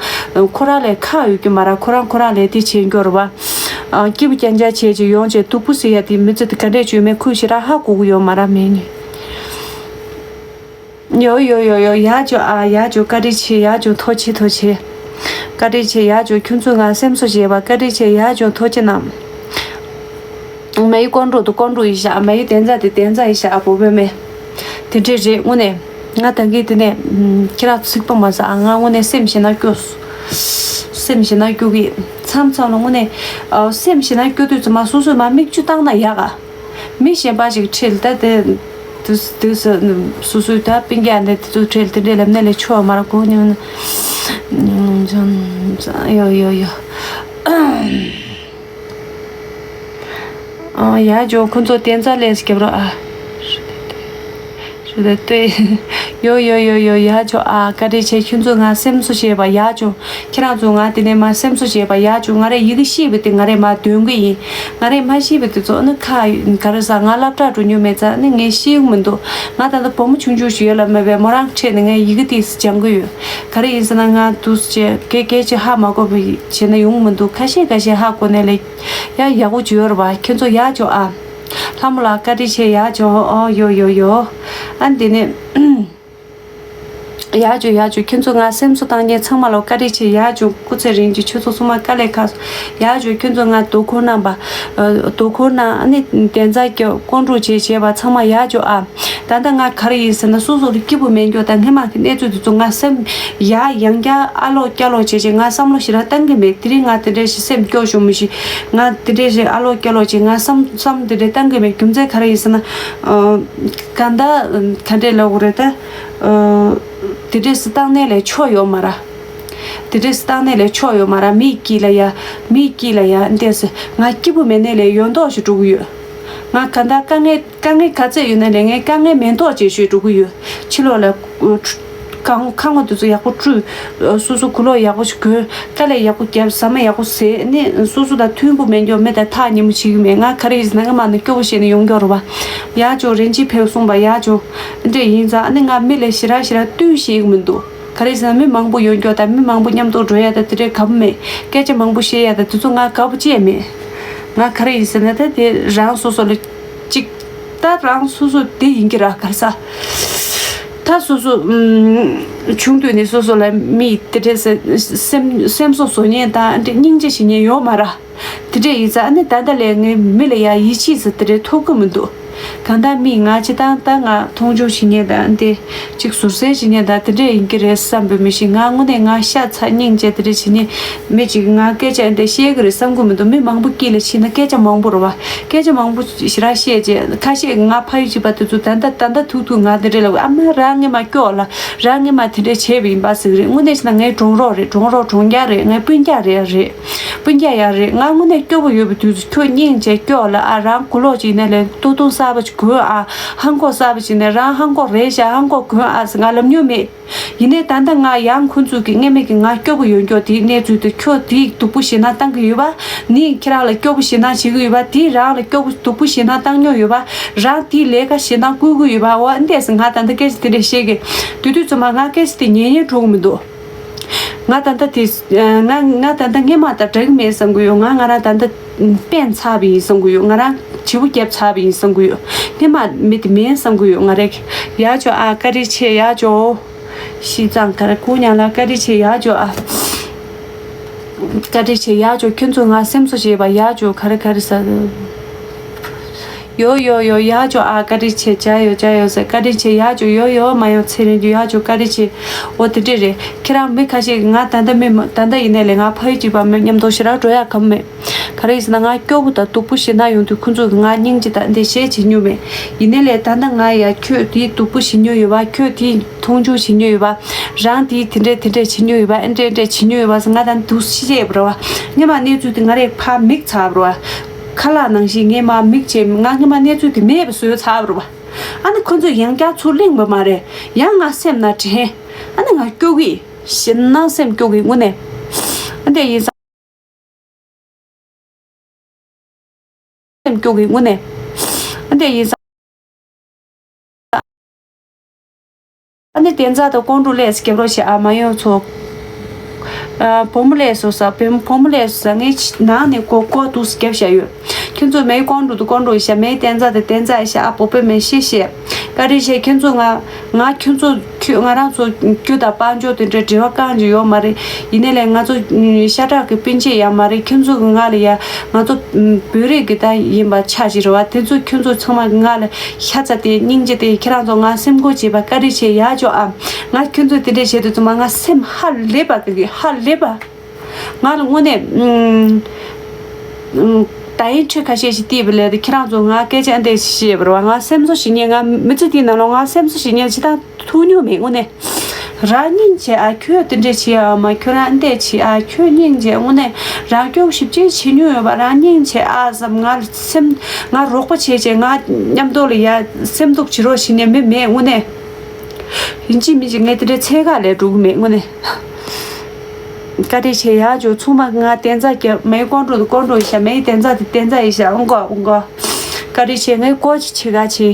ཁོ་རང་ལ་ཁག་ཡོད་རྒྱུ་མ་རེད། ཁོ་རང་ཁོ་རང་ལས་དེ་བྱེད་མགྱོགས་རེད་བ། སྐྱིད་པོ་རྐྱང་རྐྱང་བྱས་བྱས་ཡོང་བྱས་སྡུག་པོ་ཟེར་ཡ་དེ་མི་ཚེ་དེ་ག་འདྲས་བྱུང་མེད་ཁོས་ཞེ་དྲག་ཧ་གོ་གི་ཡོད་མ་རེད་མེད་ནི། ཡོ་ཡོ་ཡོ་ཡོ། ཡག་བྱུང་ཨ། ཡག་བྱུང་། བཀའ་དྲིན་ཆེ། ཡག་བྱུང་། ཐུགས་རྗེ་ཆེ། ཐུགས་རྗེ་ཆེ། བཀའ་དྲིན་ཆེ། ཡག་བྱུང་། ཁྱོད་ཚོས་ང་སེམས་གསོ་བྱས་པ་བཀའ་དྲིན་ཆེ། ཡག་བྱུང་། ཐུགས་རྗེ་གནང་། མ་ཡི་ཀོང་ཀྲུག་དུ་ཀོང་ཀྲུག་ཡིན་ཤག་མ་ཡི་བདེན་རྫ་དེ་བདེན་རྫ་ཡིན་ཤག་ཨ། བོད་པའི་མི་དེ་འདྲས་རེད། དངོས་གནས་ང་ད་གིན་དེ་ནས་ཁྱེད་རང་ཚིག་པ་མ་ཟ་ཨ། ང་དངོས་གནས་སེམས་ཞེད་སྣང་སྐྱོ། སེམས་ཞེད་སྣང་སྐྱོ་གི། མཚམས་མཚམས་ལ་དངོས་གནས་ཨ། སེམས་ཞེད་སྣང་སྐྱོ་དུས་ཙམ་པ་སོ་སོས་མ་མིག་ཆུ་བཏང་ན་ཡག་ག་མི་གཞན་པ་ཞིག་ཁྲིད་ད་དེ། དུས་དུས་སུ་སོ་སོའི་ད་སྤུན་ཀྱག་འདི་དུས་ཁྲིད་དེ་འདྲའི་ལབ་ནས་ལས་ཆོག་མ་ར་གོ་ཉོན། ཡོ་ཡོ་ཡོ། ཨ་ཡག་བྱུང་། ཁོ་ཚོ་བདེན་རྫ་ལས་རྒྱབ་རོགས་ཨ། རེད་ལྟོས། ཡོ་ཡོ་ཡོ་ཡོ། ཡག་བྱུང་ཨ། བཀའ་དྲིན་ཆེ། ཁྱོད་ཚོས་ང་སེམས་གསོ་བྱས་པ་ཡག་བྱུང་། ཁྱེད་རང་ཚོ་ང་དེ་ནས་མ་སེམས་གསོ་བྱས་པ་ཡག་བྱུང་། ང་རས་ཡི་གེ་ཤེས་པ་དེ་ང་རས་མ་འདོན་གི་ཡིན། ང་རས་མ་ཤེས་པ་དེ་ཚོ་ནི་ཁ་ག་རེ་ཟ། ང་སློབ་གྲྭ་འགྲོ་མྱོང་མེད་ཙང་ནི་ངས་ཤེས་ཀྱི་མི་འདུག་ང་ད་ལྟ་བུ་མོ་ཆུང་ཆུང་ཞིག་ཡོད་ལ་མེད་པའི་མོ་རང་ཁྲིད་ནས་ངས་ཡི་གེ་དེ་སྦྱང་གི་ཡོད། ག་རེ་ཡིན་ཟེར་ན་ང་དུས་ཚོད་གེ་གེ་ཅིག་ཧ་མ་གོ་བ་བྱས་ན་ཡོང་མི་འདུག་ཁ་ཤས་ཁ་ཤས་ཧ་གོ་ནས་ལས་ཡ་ཡག་པོ་བྱོས་ར་བ། ཁྱོད་ཚོ་ཡག་བྱུང་ཨ། ལྷ་མོ་ལགས་བཀའ་དྲིན་ཆེ། ཡག་བྱུང་། ཨོ་ཡོ་ཡོ་ཡོ། ཨ་འདི་ནས། ཡག་བྱུང་ཡག་བྱུང་། ཁྱོད་ཚོ་ང་སེམས་གསོ་བཏང་མཁན་ཚང་མ་ལ་བཀའ་དྲིན་ཆེ། ཡག་བྱུང་། སྐུ་ཚེ་རིང་བྱུང་། ཁྱོད་ཚོ་ཚང་མ་དཀའ་ལས་ཁག་སོང་། ཡག་བྱུང་། ཁྱོད་ཚོ་ང་དོ་ཁུར་གནང་བ། ཨ་དོ་ཁུར་གནང་། ཨ་ནི་བདེན་རྫ་སྐྱོ་ཀོང་ཀྲུག་བྱས་བྱས་པ་ཚང་མ་ཡག་བྱུང་ཨ། ད་ལྟ་ང་ག་རེ་ཡིན་ཟེར་ན་སོ་སོ་ལ་སྐྱིད་པོ་མེད་མགྱོགས་དང་སྔན་མ་གི་གནས་ཚུལ་དེ་ཚོ་ང་སེམས་ཡ་ཡང་བསྐྱར་ཨ་ལོག་སྐྱ་ལོག་བྱས་བྱས་ང་བསམ་བློ་ཞེ་དྲག་བཏང་གི་མེད། དེ་རིང་ང་དེ་འདྲ་ཞིག་སེམས་སྐྱོ་ཤོར་མི་ཞིག་ང་དེ་འདྲ་ཞིག་ཨ་ལོག་སྐྱ་ལོག་བྱས་ང་བསམ་བསམ་དེ་འདྲ་བཏང་གི་མེད། རྒྱུ་མཚན་ག་རེ་ཡིན་ཟེར་ན། ཨ་གང་ལྟར་ག་འདྲས་ལབ་དགོས་རེད་ད། ཨ་དེ་འདྲས་སུ་བཏང་ནས་ལས་ཆོག་ཡོད་མ་ར། དེ་འདྲས་སུ་བཏང་ནས་ལས་ཆོག་ཡོད་མ་ར། མིའི་དཀྱིལ་ལ་ཡ། མིའི་དཀྱིལ་ལ་ཡ་འདས་སུ་ང་སྐྱིད་པོ་མེད་ནས་ལས་ཡོད་མདོག་ཞིག་འགྲོ་གི་ཡོད། ང་ག་འདྲ་དཀའ་ངལ་དཀའ་ངལ་ག་ཚད་ཡོད་ན་ལས་ངས་དཀའ་ངལ་མེད་མདོག་ཅིག་ཤོད་འགྲོ་གི་ཡོད། ཕྱི་ལོགས་ལ་ཁང་ཁང་པ་དེ་ཚོ་ཡག་པོ་བཀྲུས། སོ་སོ་གོས་ལོག་ཡག་པོ་ཞིག་གོན། དཀའ་ལས་ཡག་པོ་བརྒྱབ། ཟ་མ་ཡག་པོ་བཟས་ནས་སོ་སོ་དང་མཐུན་པོ་མེད་མགྱོགས་མི་དང་ཐག་ཉེ་མོ་བྱེད་ཀྱི་མེད། ང་ག་རེ་ཡིན་ཟེར་ན་ང་མ་ནི་སྐྱོ་པོ་བྱས་ནས་ཡོང་མགྱོགས་རེད་བ། ཡག་བྱུང་། རིན་ཆེན་ཕེབས་སོང་བ་ཡག་བྱུང་། འདྲ་ཡིན་ཙང་ཨ་ནི་ང་མི་ལ་ཞེ་དྲག་ཞེ་དྲག་བསྟུན་ཤེས་ཀྱི་མི་འདུག་ག་རེ་ཟེར་ན་མི་མང་པོ་ཡོང་མགྱོགས་དང་མི་མང་པོ་མཉམ་དུ་འགྲོ་ཡ་དང་དེ་འདྲའི་དགའ་པོ་མེད། སྐད་ཆ་མང་པོ་བཤད་ཡ་དང་དེ་ཚོ་ང་དགའ་པོ་ཅི་ཡང་མེད། ང་ག་རེ་ཡིན་ཟེར་ན་ད་དེ་རང་སོ་སོ་ལ་གཅིག་ད་རང་སོ་སོ་དེ་ཡིན་གྱི་ར་ག་རེ་ཟ། ད་སོ་སོ་ཨུམ་ཆུང་དུས་ནས་སོ་སོ་ལ་མི་དེ་འདྲས་སེ་སེམས་སེམས་གསོ་བཟོ་མཁན་དང་འདྲ་སྙིང་རྗེ་བྱེད་མཁན་ཡོད་མ་ར། དེ་འདྲས་ཡིན་ཙང་ཨ་ནི་ད་ལྟ་ལས་ངའི་མི་ལ་ཡ་ཡིད་ཆེས་ཟེར་དེ་འདྲས་ཐོབ་གི་མི་འདུག་གང་ལྟར་མིས་ང་སྤྱི་བཏང་ད་ང་མཐོང་ཆུང་བྱེད་མཁན་དང་འདི་གཅིག་ཟུར་ཟའི་བྱེད་མཁན་དང་དེ་འདྲས་ཡིན་གྱི་རེད་བསམ་པའི་མི་ཞིག་ང་དངོས་གནས་ང་ཤ་ཚ་སྙིང་རྗེ་དེ་འདྲས་བྱེད་མཁན་མི་གཅིག་ང་སྐད་ཆ་འདི་བཤད་གི་རེད་བསམ་གི་མི་འདུག་མི་མང་པོ་དཀྱིལ་ལ་ཕྱིན་ན་སྐད་ཆ་མང་པོ་རེད་བ། སྐད་ཆ་མང་པོ་ཞེ་དྲག་བཤད་རྗེས་ཁ་ཤས་ང་ཕ་ཡུལ་གཅིག་པ་དེ་ཚོ་ད་ལྟ་ད་ལྟ་ཐུག་ཐུག་ང་དེ་འདྲས་ལབ། ཨ་མ་རང་ངེད་མ་སྐྱོ་ལ་རང་ངེད་མ་དེ་འདྲས་བྱས་པ་ཡིན་པ་ཟེར་གི་རེད། དངོས་གནས་བྱས་ན་ངའི་གྲོང་རོགས་རེད། གྲོང་རོགས་གྲོང་རྒྱག་རེད། ངའི་སྤུན་ཀྱག་རེད་རེད། སྤུན་ཀྱག་ཡང་རེད། ང་དངོས་གནས་སྐྱོ་པོ་ཡོད་པའི་དུས་སུ་ཁྱོད་སྙིང་རྗེ་སྐྱོ་ལ་ཨ་རང་གོས་ལོག་ཅིག་ནས་ལས་སྟོད་ཐུང་གསར་པ་ཅིག་གོན་ཨ། ལྷམ་གོག་གསར་པ་ཅིག་ནས་རང་ལྷམ་གོག་རེད་ཤག་ལྷམ་གོག་གོན་ཨ་ཟེར་ང་ལབ་མྱོང་མེད། ཡིན་ནའི་ད་ལྟ་ང་ཡང་ཁོང་ཚོས་ཀྱི་སྔན་མ་གི་ང་སྐྱོ་པོ་ཡོད་མགྱོགས་དེའི་གནས་ཚུལ་དེ་ཁྱོད་དེའི་སྡུག་པོ་ཞེད་སྣང་བཏང་གི་ཡོད་པ། ནི་ཁྱེད་རང་ལ་སྐྱོ་པོ་ཞེད་སྣང་བྱེད་ཀྱི་ཡོད་པ། དེས་རང་ལ་སྐྱོ་པོ་སྡུག་པོ་ཞེད་སྣང་བཏང་མྱོང་ཡོད་པ། རང་དེའི་ལས་ཀ་ཞེད་སྣང་བསྐུལ་གྱི་ཡོད་པ། འོ་འདས་སེ་ང་ད་ལྟ་སྐད་ཆ་དེ་འདྲ་བཤད་གི། དེ་དུས་ཚོད་མ་ང་སྐད་ཆ་དེ་ཉན་ཉན་འགྲོ་གི་མི་འདུག་ང་ད་ལྟ་དེ་ང་ང་ད་ལྟ་སྔན་མ་དང་འདྲ་གི་མེད་བསམ་གི་ཡོད། ང་ང་རང་ད་ལྟ་དཔོན་ཚར་བ་ཡིན་བསམ་གི་ཡོད། ང་རང་བྱིའུ་བརྒྱབ་ཚར་བ་ཡིན་བསམ་གི་ཡོད། སྔན་མ་མི་དེ་མིན་བསམ་གི་ཡོད། ང་རེ་ཡག་བྱུང་ཨ། བཀའ་དྲིན་ཆེ། ཡག་བྱུང་། ཤིས་ཙང་ག་རེ་སྐུ་ཉག་ལ་བཀའ་དྲིན་ཆེ། ཡག་བྱུང་ཨ། བཀའ་དྲིན་ཆེ། ཡག་བྱུང་། ཁྱོད་ཚོས་ང་སེམས་གསོ་བྱས་པ་ཡག་བྱུང་། ག་རེ་ག་རེ་ཟ། ཡོ་ཡོ་ཡོ། ཡག་བྱུང་ཨ། བཀའ་དྲིན་ཆེ། བྱ་ཡོ་བྱ་ཡོ་ཟེར། བཀའ་དྲིན་ཆེ། ཡག་བྱུང་། ཡོ་ཡོ། མ་ཡོང་ཚེ་རིང་རྒྱུ་ཡག་བྱུང་། བཀའ་དྲིན་ཆེ། འོ་དེ་འདྲས་རེད། ཁྱེད་རང་མི་ཁ་ཤས་ཀྱིས་ང་ད་ལྟ་མི་མ་ད་ལྟ་ཡིན་ནའི་ལས་ང་ཕ་ཡུལ་གཅིག་པ་མི་མཉམ་དུ་ཞེ་དྲག་འགྲོ་ཡག་གམ་མེད། ག་རེ་ཡིན་ཟེར་ན་ང་སྐྱོ་པོ་དང་སྡུག་པོ་ཞེད་སྣང་ཡོང་དུས་ཁོང་ཚོ་གིས་ང་སྙིང་རྗེ་དང་འདི་བཤད་བྱེད་མྱོང་མེད། ཡིན་ནའི་ལས་ད་ལྟ་ང་ཡ་ཁྱོད་དེའི་སྡུག་པོ་ཞེད་མྱོང་ཡོད་པ། ཁྱོད་དེའི་མཐོང་ཆུང་བྱེད་མྱོང་ཡོད་པ། རང་དེའི་དེ་འདྲས་དེ་འདྲས་བྱེད་མྱོང་ཡོད་པ། ཨེ་འདྲས་འདྲས་བྱེད་མྱོང་ཡོད་པ་ཟེར་ང་ད་ལྟ་འདུག་ཤེས་པ་རེད་བ། སྔན་མ་གནས་ཚུལ་དེ་ང་རས་ཕར་མིག་ཚར་བ་རེད་བ། ཁ་ལག་ནང་བཞིན་ངས་མར་མིག་བྱས་ང་སྔན་མ་གནས་ཚུལ་དེ་མེད་པ་བཟོས་ཚར་བ་རེད་བ། ཨ་ནི་ཁོ་ཚོས་ཡང་བསྐྱར་ཚུར་གླེང་བ་མ་རེད། ཡང་ང་སེམས་ན་དྲན། ཨ་ནི་ང་སྐྱོ་གི། ཞེད་སྣང་སེམས་སྐྱོ་གི་དངོས་གནས། ཨ་འདྲས་ཡིན་ཙང་། སེམས་སྐྱོ་གི་དངོས་གནས། ཨ་འདྲས་ཡིན་ཙང་། ཨ་ནི་བདེན་རྫ་དང་ཀོང་ཀྲུག་ལས་རྒྱབ་རོགས་བྱེད་ཨ། མ་ཡོང་ཚོ། ཨ་བུ་མོ་ལས་སོ་ས་བུ་བུ་མོ་ལས་སོ་ས་ངའི་ནང་ནས་སྒོ་སྒོ་འདུག་སེ་བརྒྱབ་བཞག་ཡོད། ཁྱོད་ཚོ་མེ་ཀོང་འགྲོ་དུ་ཀོང་འགྲོ་ཡི་ཤ་མེ་བསྟན་རྩ་དེ་བསྟན་རྩ་ཡི་ཤ་ཨ་པོ་པེ་མེ་ཤེས་ཤེས། བཀའ་དྲིན་ཆེ་ཁྱོད་ཚོ། ང་ང་ཁྱོད་ཚོ་ཁྱོད་ང་རང་ཚོ་རྒྱུ་དང་དཔལ་འབྱོར་དེ་འདྲའི་འབྲེལ་བ་རྐང་གཅིག་ཡོད་མ་རེད། ཡིན་ནའི་ལས་ང་ཚོ་ཤ་ཁྲག་གི་སྤུན་མཆེད་ཡང་མ་རེད། ཁྱོད་ཚོ་གི་ང་ལ་ཡ་ང་ཚོ་བོད་རིགས་གི་ད་ཡིན་པ་ཆགས་ཀྱི་རེད་བ། དེ་ཚོ་ཁྱོད་ཚོ་ཚང་མ་གི་ང་ལ་ཤ་ཚ་དེ་སྙིང་རྗེ་དེ་ཁྱེད་རང་ཚོ་ང་སེམས་ཁུར་བྱེད་པ་བཀའ་དྲིན་ཆེ་ཡག་ཅོག་ཨ། ང་ཁྱོད་ཚོ་དེ་འདྲས་བྱེད་དུས་ཚང་མ་ང་སེམས་ཧ་ལས་པ་གི་ཧ་ལས་པ། ང་ལ་དངོས་གནས་ཨུམ། ཨུམ། ད་ཡིན་ཁྲི་ཁ་ཤས་ཤིག་བལྟས་པ་ལས་དེ་ཁྱེད་རང་ཚོ་ང་སྐད་ཆ་འདི་བཤད་པ་རེད་བ། ང་སེམས་གསོ་ཞིག་ཉན། ང་མི་ཚེ་འདིའི་ནང་ལ་ང་སེམས་གསོ་ཞིག་ཉན་ཅི་ད་ཐུག་མྱོང་མེད། དངོས་གནས་རང་སྙིང་རྗེ་ཨ། ཁྱོད་དེ་འདྲས་བྱེད་ཨ་མ། ཁྱོད་རང་འདི་བྱེད་ཨ། ཁྱོད་སྙིང་རྗེ། དངོས་གནས་རང་སྐྱོང་ཞིབ་ཅིག་བྱེད་མྱོང་ཡོད་པ། རང་སྙིང་རྗེ་ཨ་བསམ། ང་ལ་སེམས་ང་རོགས་པ་བྱེད་བྱེད། ང་མཉམ་དུ་ལ་ཡ་སེམས་སྡུག་བྱེད་རོགས་ཞིག་ཉན་མི་མེད་དངོས་གནས། ཡིན་གཅིག་མིན་གཅིག་ངས་དེ་འདྲའི་འཚོལ་ག་ལས་འགྲོ་གི་མེད་དངོས་གནས། བཀའ་དྲིན་ཆེ་ཡག་ཅོག་ཚང་མ་ང་བསྟན་རྩ་རྒྱབ། མའི་ཀོང་འགྲོ་དུ་ཀོང་འགྲོ་ཡི་ཤ། མའི་བསྟན་རྩ་དེ་བསྟན་རྩ་ཡི་ཤ། ཨོང་གོ་ཨོང་གོ། བཀའ་དྲིན་ཆེ། ངའི་སྐོར་ཅིག་བྱེད་ག་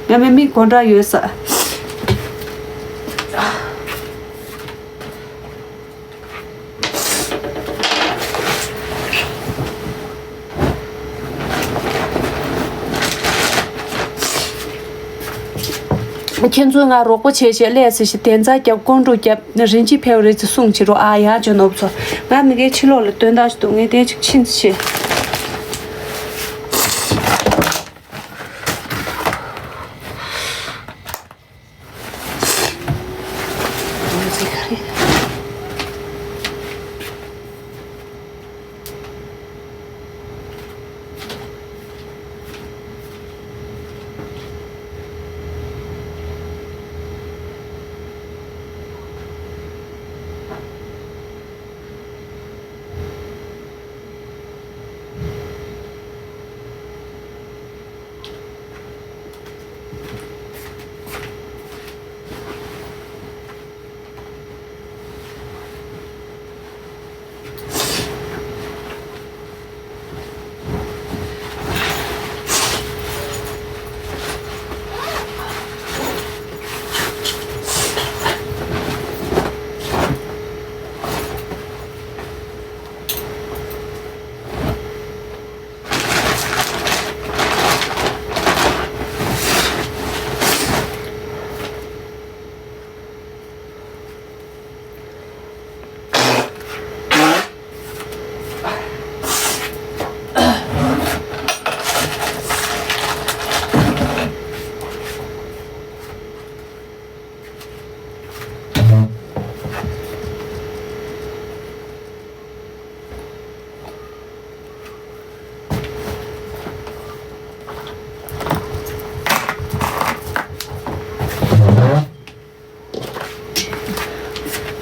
བྱེད། ང་མི་མི་གོ་འདྲ་ཡོད་ས། ཁྱེད་ཚོས་ང་རོགས་པ་བྱས་བྱས་ཀླད་ཟེར་ཞིག་བསྟན་རྩ་རྒྱབ། ཀོང་འགྲོ་རྒྱབ། རིན་ཆེན་ཕེབས་རེད་ཅེས་གསུངས་བྱེད་རོགས་ཨ། ཡག་ཅོག་ནོར་བུ་ཚོ། ང་མི་དགེ་ཕྱི་ལོགས་ལ་སྟོན་སྟངས་ཤིག་འདུག་ངས་དེ་ཅིག་ཕྱིན་ཚེ།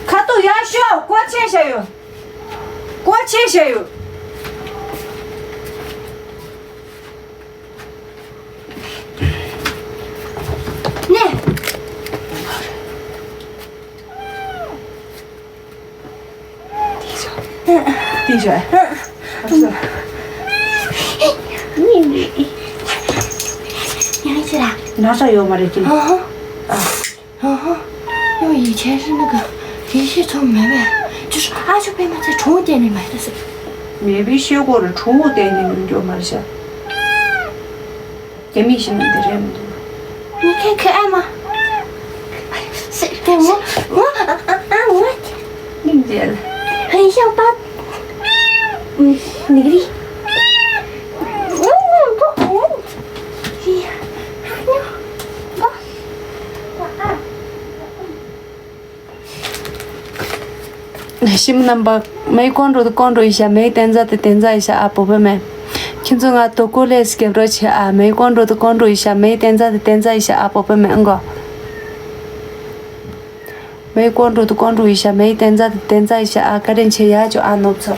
ཁ་ཐུག་ཡར་ཤོག་སྐོར་ཆེན་བྱས་ཡོད། སྐོར་ཆེན་བྱས་ཡོད། ནས། དེ་ཞོ། ཡང་ཅི་ར། ན་ཚ་ཡོད་མ་རེད་ཀྱི། ཨ་ཧ། ཨ། ཨ་ཧ། ཡང་ཡིག་ཆ་ཞིག་ནི་ག། དེ་ཤེས་ཚོད་མེད་པས། ཅི་ཞོ། ཨ་ཅོ་པས་མ་ཚད་གྲོང་བསྡད་ནི་མ་ཡིན་ད་ཟེར། མེད་པའི་ཤེས་སྐོར་ལ་གྲོང་བསྡད་ནི་ཡོང་རྒྱུ་མ་རེད་ཤག་རྒྱ་མི་ཞིག་ནི་འདི་རེད་མི་འདུག་ནི་ཁེ་ཁེ་ཨ་མ། སེ་དེ་ངོ་ངོ་ཨ་ཨ་ཨ་ངོ། སྙིང་རྗེ་ལ། ཧན་ཤང་པ། ནི་གི་རི། ངོ་ངོ་ངོ་ངོ། ཧི་ཧ་ཉོ། ཨ། ཞིམ་རྣམ་པ། མའི་ཀོང་འགྲོ་དུ་ཀོང་འགྲོ་ཡི་ཤ། མའི་བསྟན་རྩ་དེ་བསྟན་རྩ་ཡི་ཤ་ཨ་པོ་པེ་མེ། ཁྱེད་ཚོ་ང་དོ་ཀོ་ལེ་སྐྱབས་རོགས་བྱེད་ཨ། མའི་ཀོང་འགྲོ་དུ་ཀོང་འགྲོ་ཡི་ཤ། མའི་བསྟན་རྩ་དེ་བསྟན་རྩ་ཡི་ཤ་ཨ་པོ་པེ་མེ་ཨང་གོ། མའི་ཀོང་འགྲོ་དུ་ཀོང་འགྲོ་ཡི་ཤ། མའི་བསྟན་རྩ་དེ་བསྟན་རྩ་ཡི་ཤ་ཨ། བཀའ་དྲིན་ཆེ་ཡག་ཅོག་ཨ་ནོབ་ཚོ།